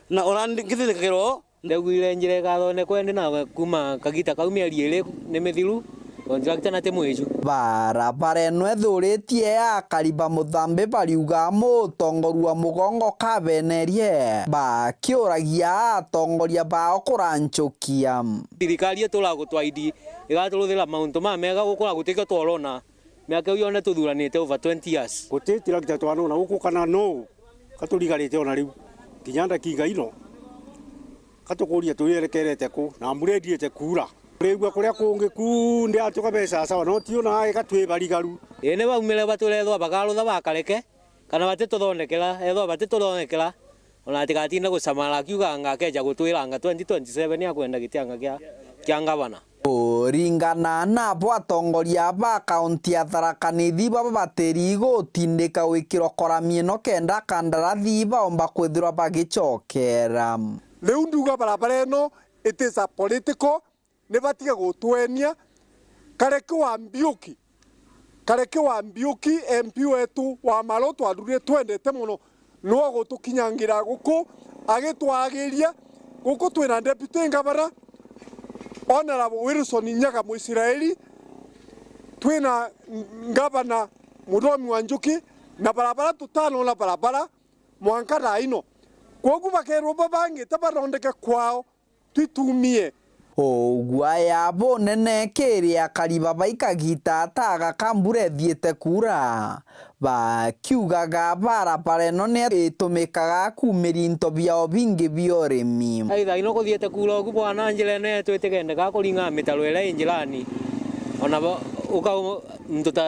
Na ona ndi-, ngithinikagirwo. Ndegwire njira igathonekwa indi nawe kuuma kagita kau mieri iri ni mithiru, contractor na ti mwiju. Barabara ino ithuritie akari ba Muthambi bariuga mutongoria wa mugongo kabenerie, bakiuragia atongoria bao kuranchukia. Thirikari itura gutwaidi igaturuthira mauntu mamega gukura gutikio tworona. Miaka iu yonthe tuthuranite over twenty years. Guti tractor twanona guku kana nuu katurigarite ona riu. Kinya ndakiga ino, katukuria turierekerete ku, na mbura ithiite kuura. Urigua kuria kungi ku ndi atuka be sawasawa, no ti una ai gatwi barigaru. Ii ni baumire batwira ethwa bakarutha bakareke, kana batituthondekera, ethwa batituthondekera, ona atigatinde gucamara akiuga anga akeja gutwira anga twenty twenty seven akwenda giti anga kia, kia ngavana. Kuringana nabo, atongoria ba kaunti ya Tharaka Nithi baba batiri gutindika gwikirwa korami ino kenda kandarathi baomba kwithirwa bagicokera. Riu nduga barabara ino it is a political, ni batiga gutwenia. Kareke wa Mbiuki, Kareke wa Mbiuki, M P wetu wa Malo twathurire twendete mono, niwe ugutukinyangira guku agitwagiria. Guku twina Deputy Ngavana, Honourable Wilson Nyaga Mwisraeli, twina Ngavana Muthomi wa Njuki, na barabara tutanona barabara mwanka thaa ino. Kwogu bakeerwa babangite bathondeke kwao, twitumie. Ugwaya bunene kiri akari ba bai kagita ta gaka mbura ithiite kuura, bakiugaga barabara ino ni itumikaga kuumira into biao bingi bia urimi. Aitha ino kuthiite kuura ugu bwana, njira ino yetu itigendeka kuringa mitaro iria i njirani. Ona bo-, uka-, muntu ta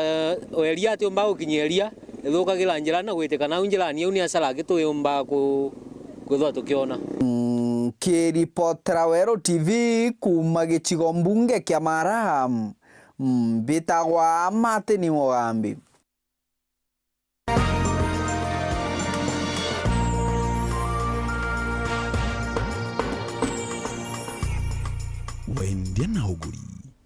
weria atiumba gukinyia iria, ithukagira njirani na gwitika nau njirani, au ni asara aki tuyumba ku-, kwithwa tukiona. Nkiripotera Weru T V kuuma gicigo mbunge kia Mara, mbitagwa Martin Mugambi. Wendia na uguri,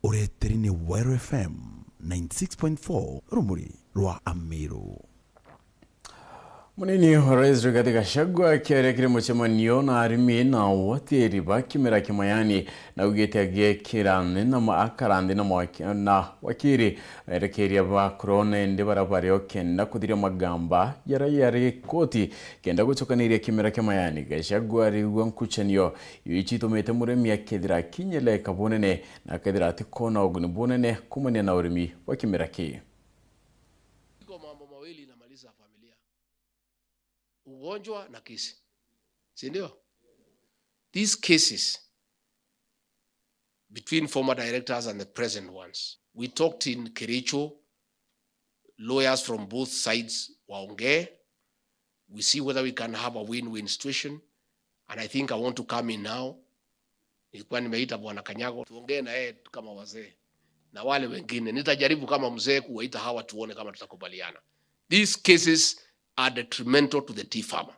ureteri ni Weru F M ninety six point four, rumuri rwa Amiru. Munini wa Rais Rigathi Gachagua akiaria kiri mucemanio na arimi na awatiri ba kimera kia Mayani, na augite agiekira nthi na ma-, akara nthi na mwaki-, na wakiri, erekeria ba Corona indi baria bari o kenda kuthiria magamba jaria jari koti kenda gucokaniria kimera kia Mayani. Gachagua arigua nkucanio iu icio itumite murimi akethira akinyeleka bunene na akethira atikwona uguni bunene kumania na urimi bwa kimera kii. Iko mambo mawili inamaliza familia. Ugonjwa na kesi. Si ndio? These cases between former directors and the present ones. We talked in Kericho, lawyers from both sides waongee. We see whether we can have a win-win situation. And I think I want to come in now. Nilikuwa nimeita Bwana Kanyago, tuongee na yeye kama wazee. Na wale wengine, nitajaribu kama mzee kuwaita hawa tuone kama tutakubaliana. These cases are detrimental to the tea farmer.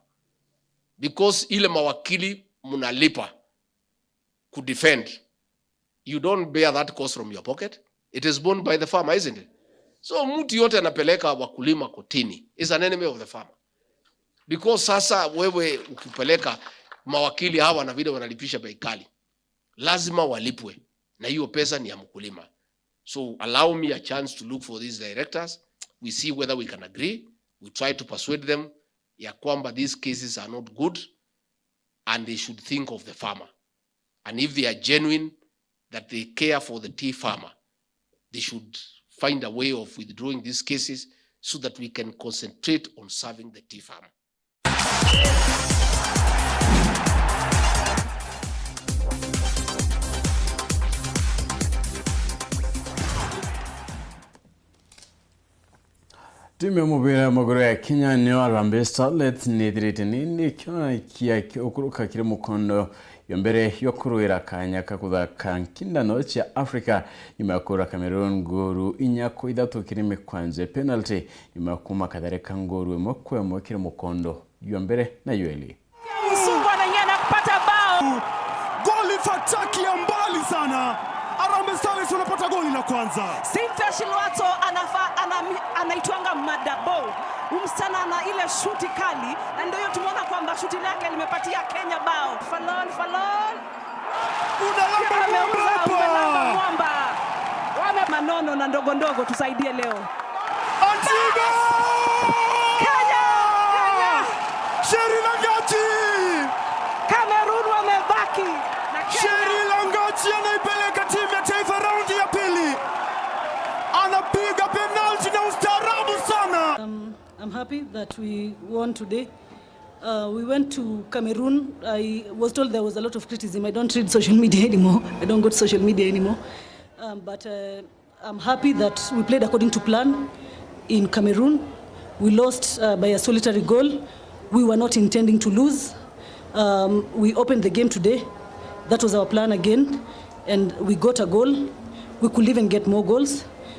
Because ile mawakili mnalipa kudefend, you don't bear that cost from your pocket. It is borne by the farmer, isn't it? So mtu yote anapeleka wakulima kotini is an enemy of the farmer. Because sasa wewe ukipeleka mawakili hawa na vile wanalipisha bei kali, lazima walipwe, na hiyo pesa ni ya mkulima. So allow me a chance to look for these directors. We see whether we can agree. We try to persuade them ya kwamba these cases are not good and they should think of the farmer. And if they are genuine, that they care for the tea farmer, they should find a way of withdrawing these cases so that we can concentrate on serving the tea farmer. Timu ya mubira ya maguru ya Kenya niyo Harambee Starlets nithirite ni, ni kionekia ki-, ukuruka kiri mukondo yo mbere yo kurwira kanya ka kuthaka nkindano cia Africa nyuma ya kuura Cameroon nguru inya kwa ithatu kiri mikwanjo ya penalty, nyuma ya kuuma Katharika nguru imwe kwa imwe kiri mukondo yo mbere na yo eli. Msumbwa anaingia na kupata bao. Goli fataki ya mbali sana. Harambee Starlets wanapata goli la kwanza. Cynthia Shilwato anafa-, ana-, anaitwanga Madabo. Huyu msichana ana ile shuti kali, na ndio hiyo tumeona kwamba shuti lake limepatia Kenya bao. Falon, Falon. Unalamba mwamba hapa. Ameuza, umelamba mwamba. Wame manono na ndogo ndogo, tusaidie leo. Antigo! Kenya! Kenya! Sheri Langati! Cameroon wamebaki na Kenya. Sheri Langati anaipeleka timu ya taifa raundi ya pili. Anapiga penalti na ustaarabu sana. Um, I'm happy that we won today. Uh, we went to Cameroon. I was told there was a lot of criticism. I don't read social media anymore. I don't go to social media anymore. Um, but, uh, I'm happy that we played according to plan in Cameroon. We lost, uh, by a solitary goal. We were not intending to lose. Um, we opened the game today. That was our plan again. And we got a goal. We could even get more goals.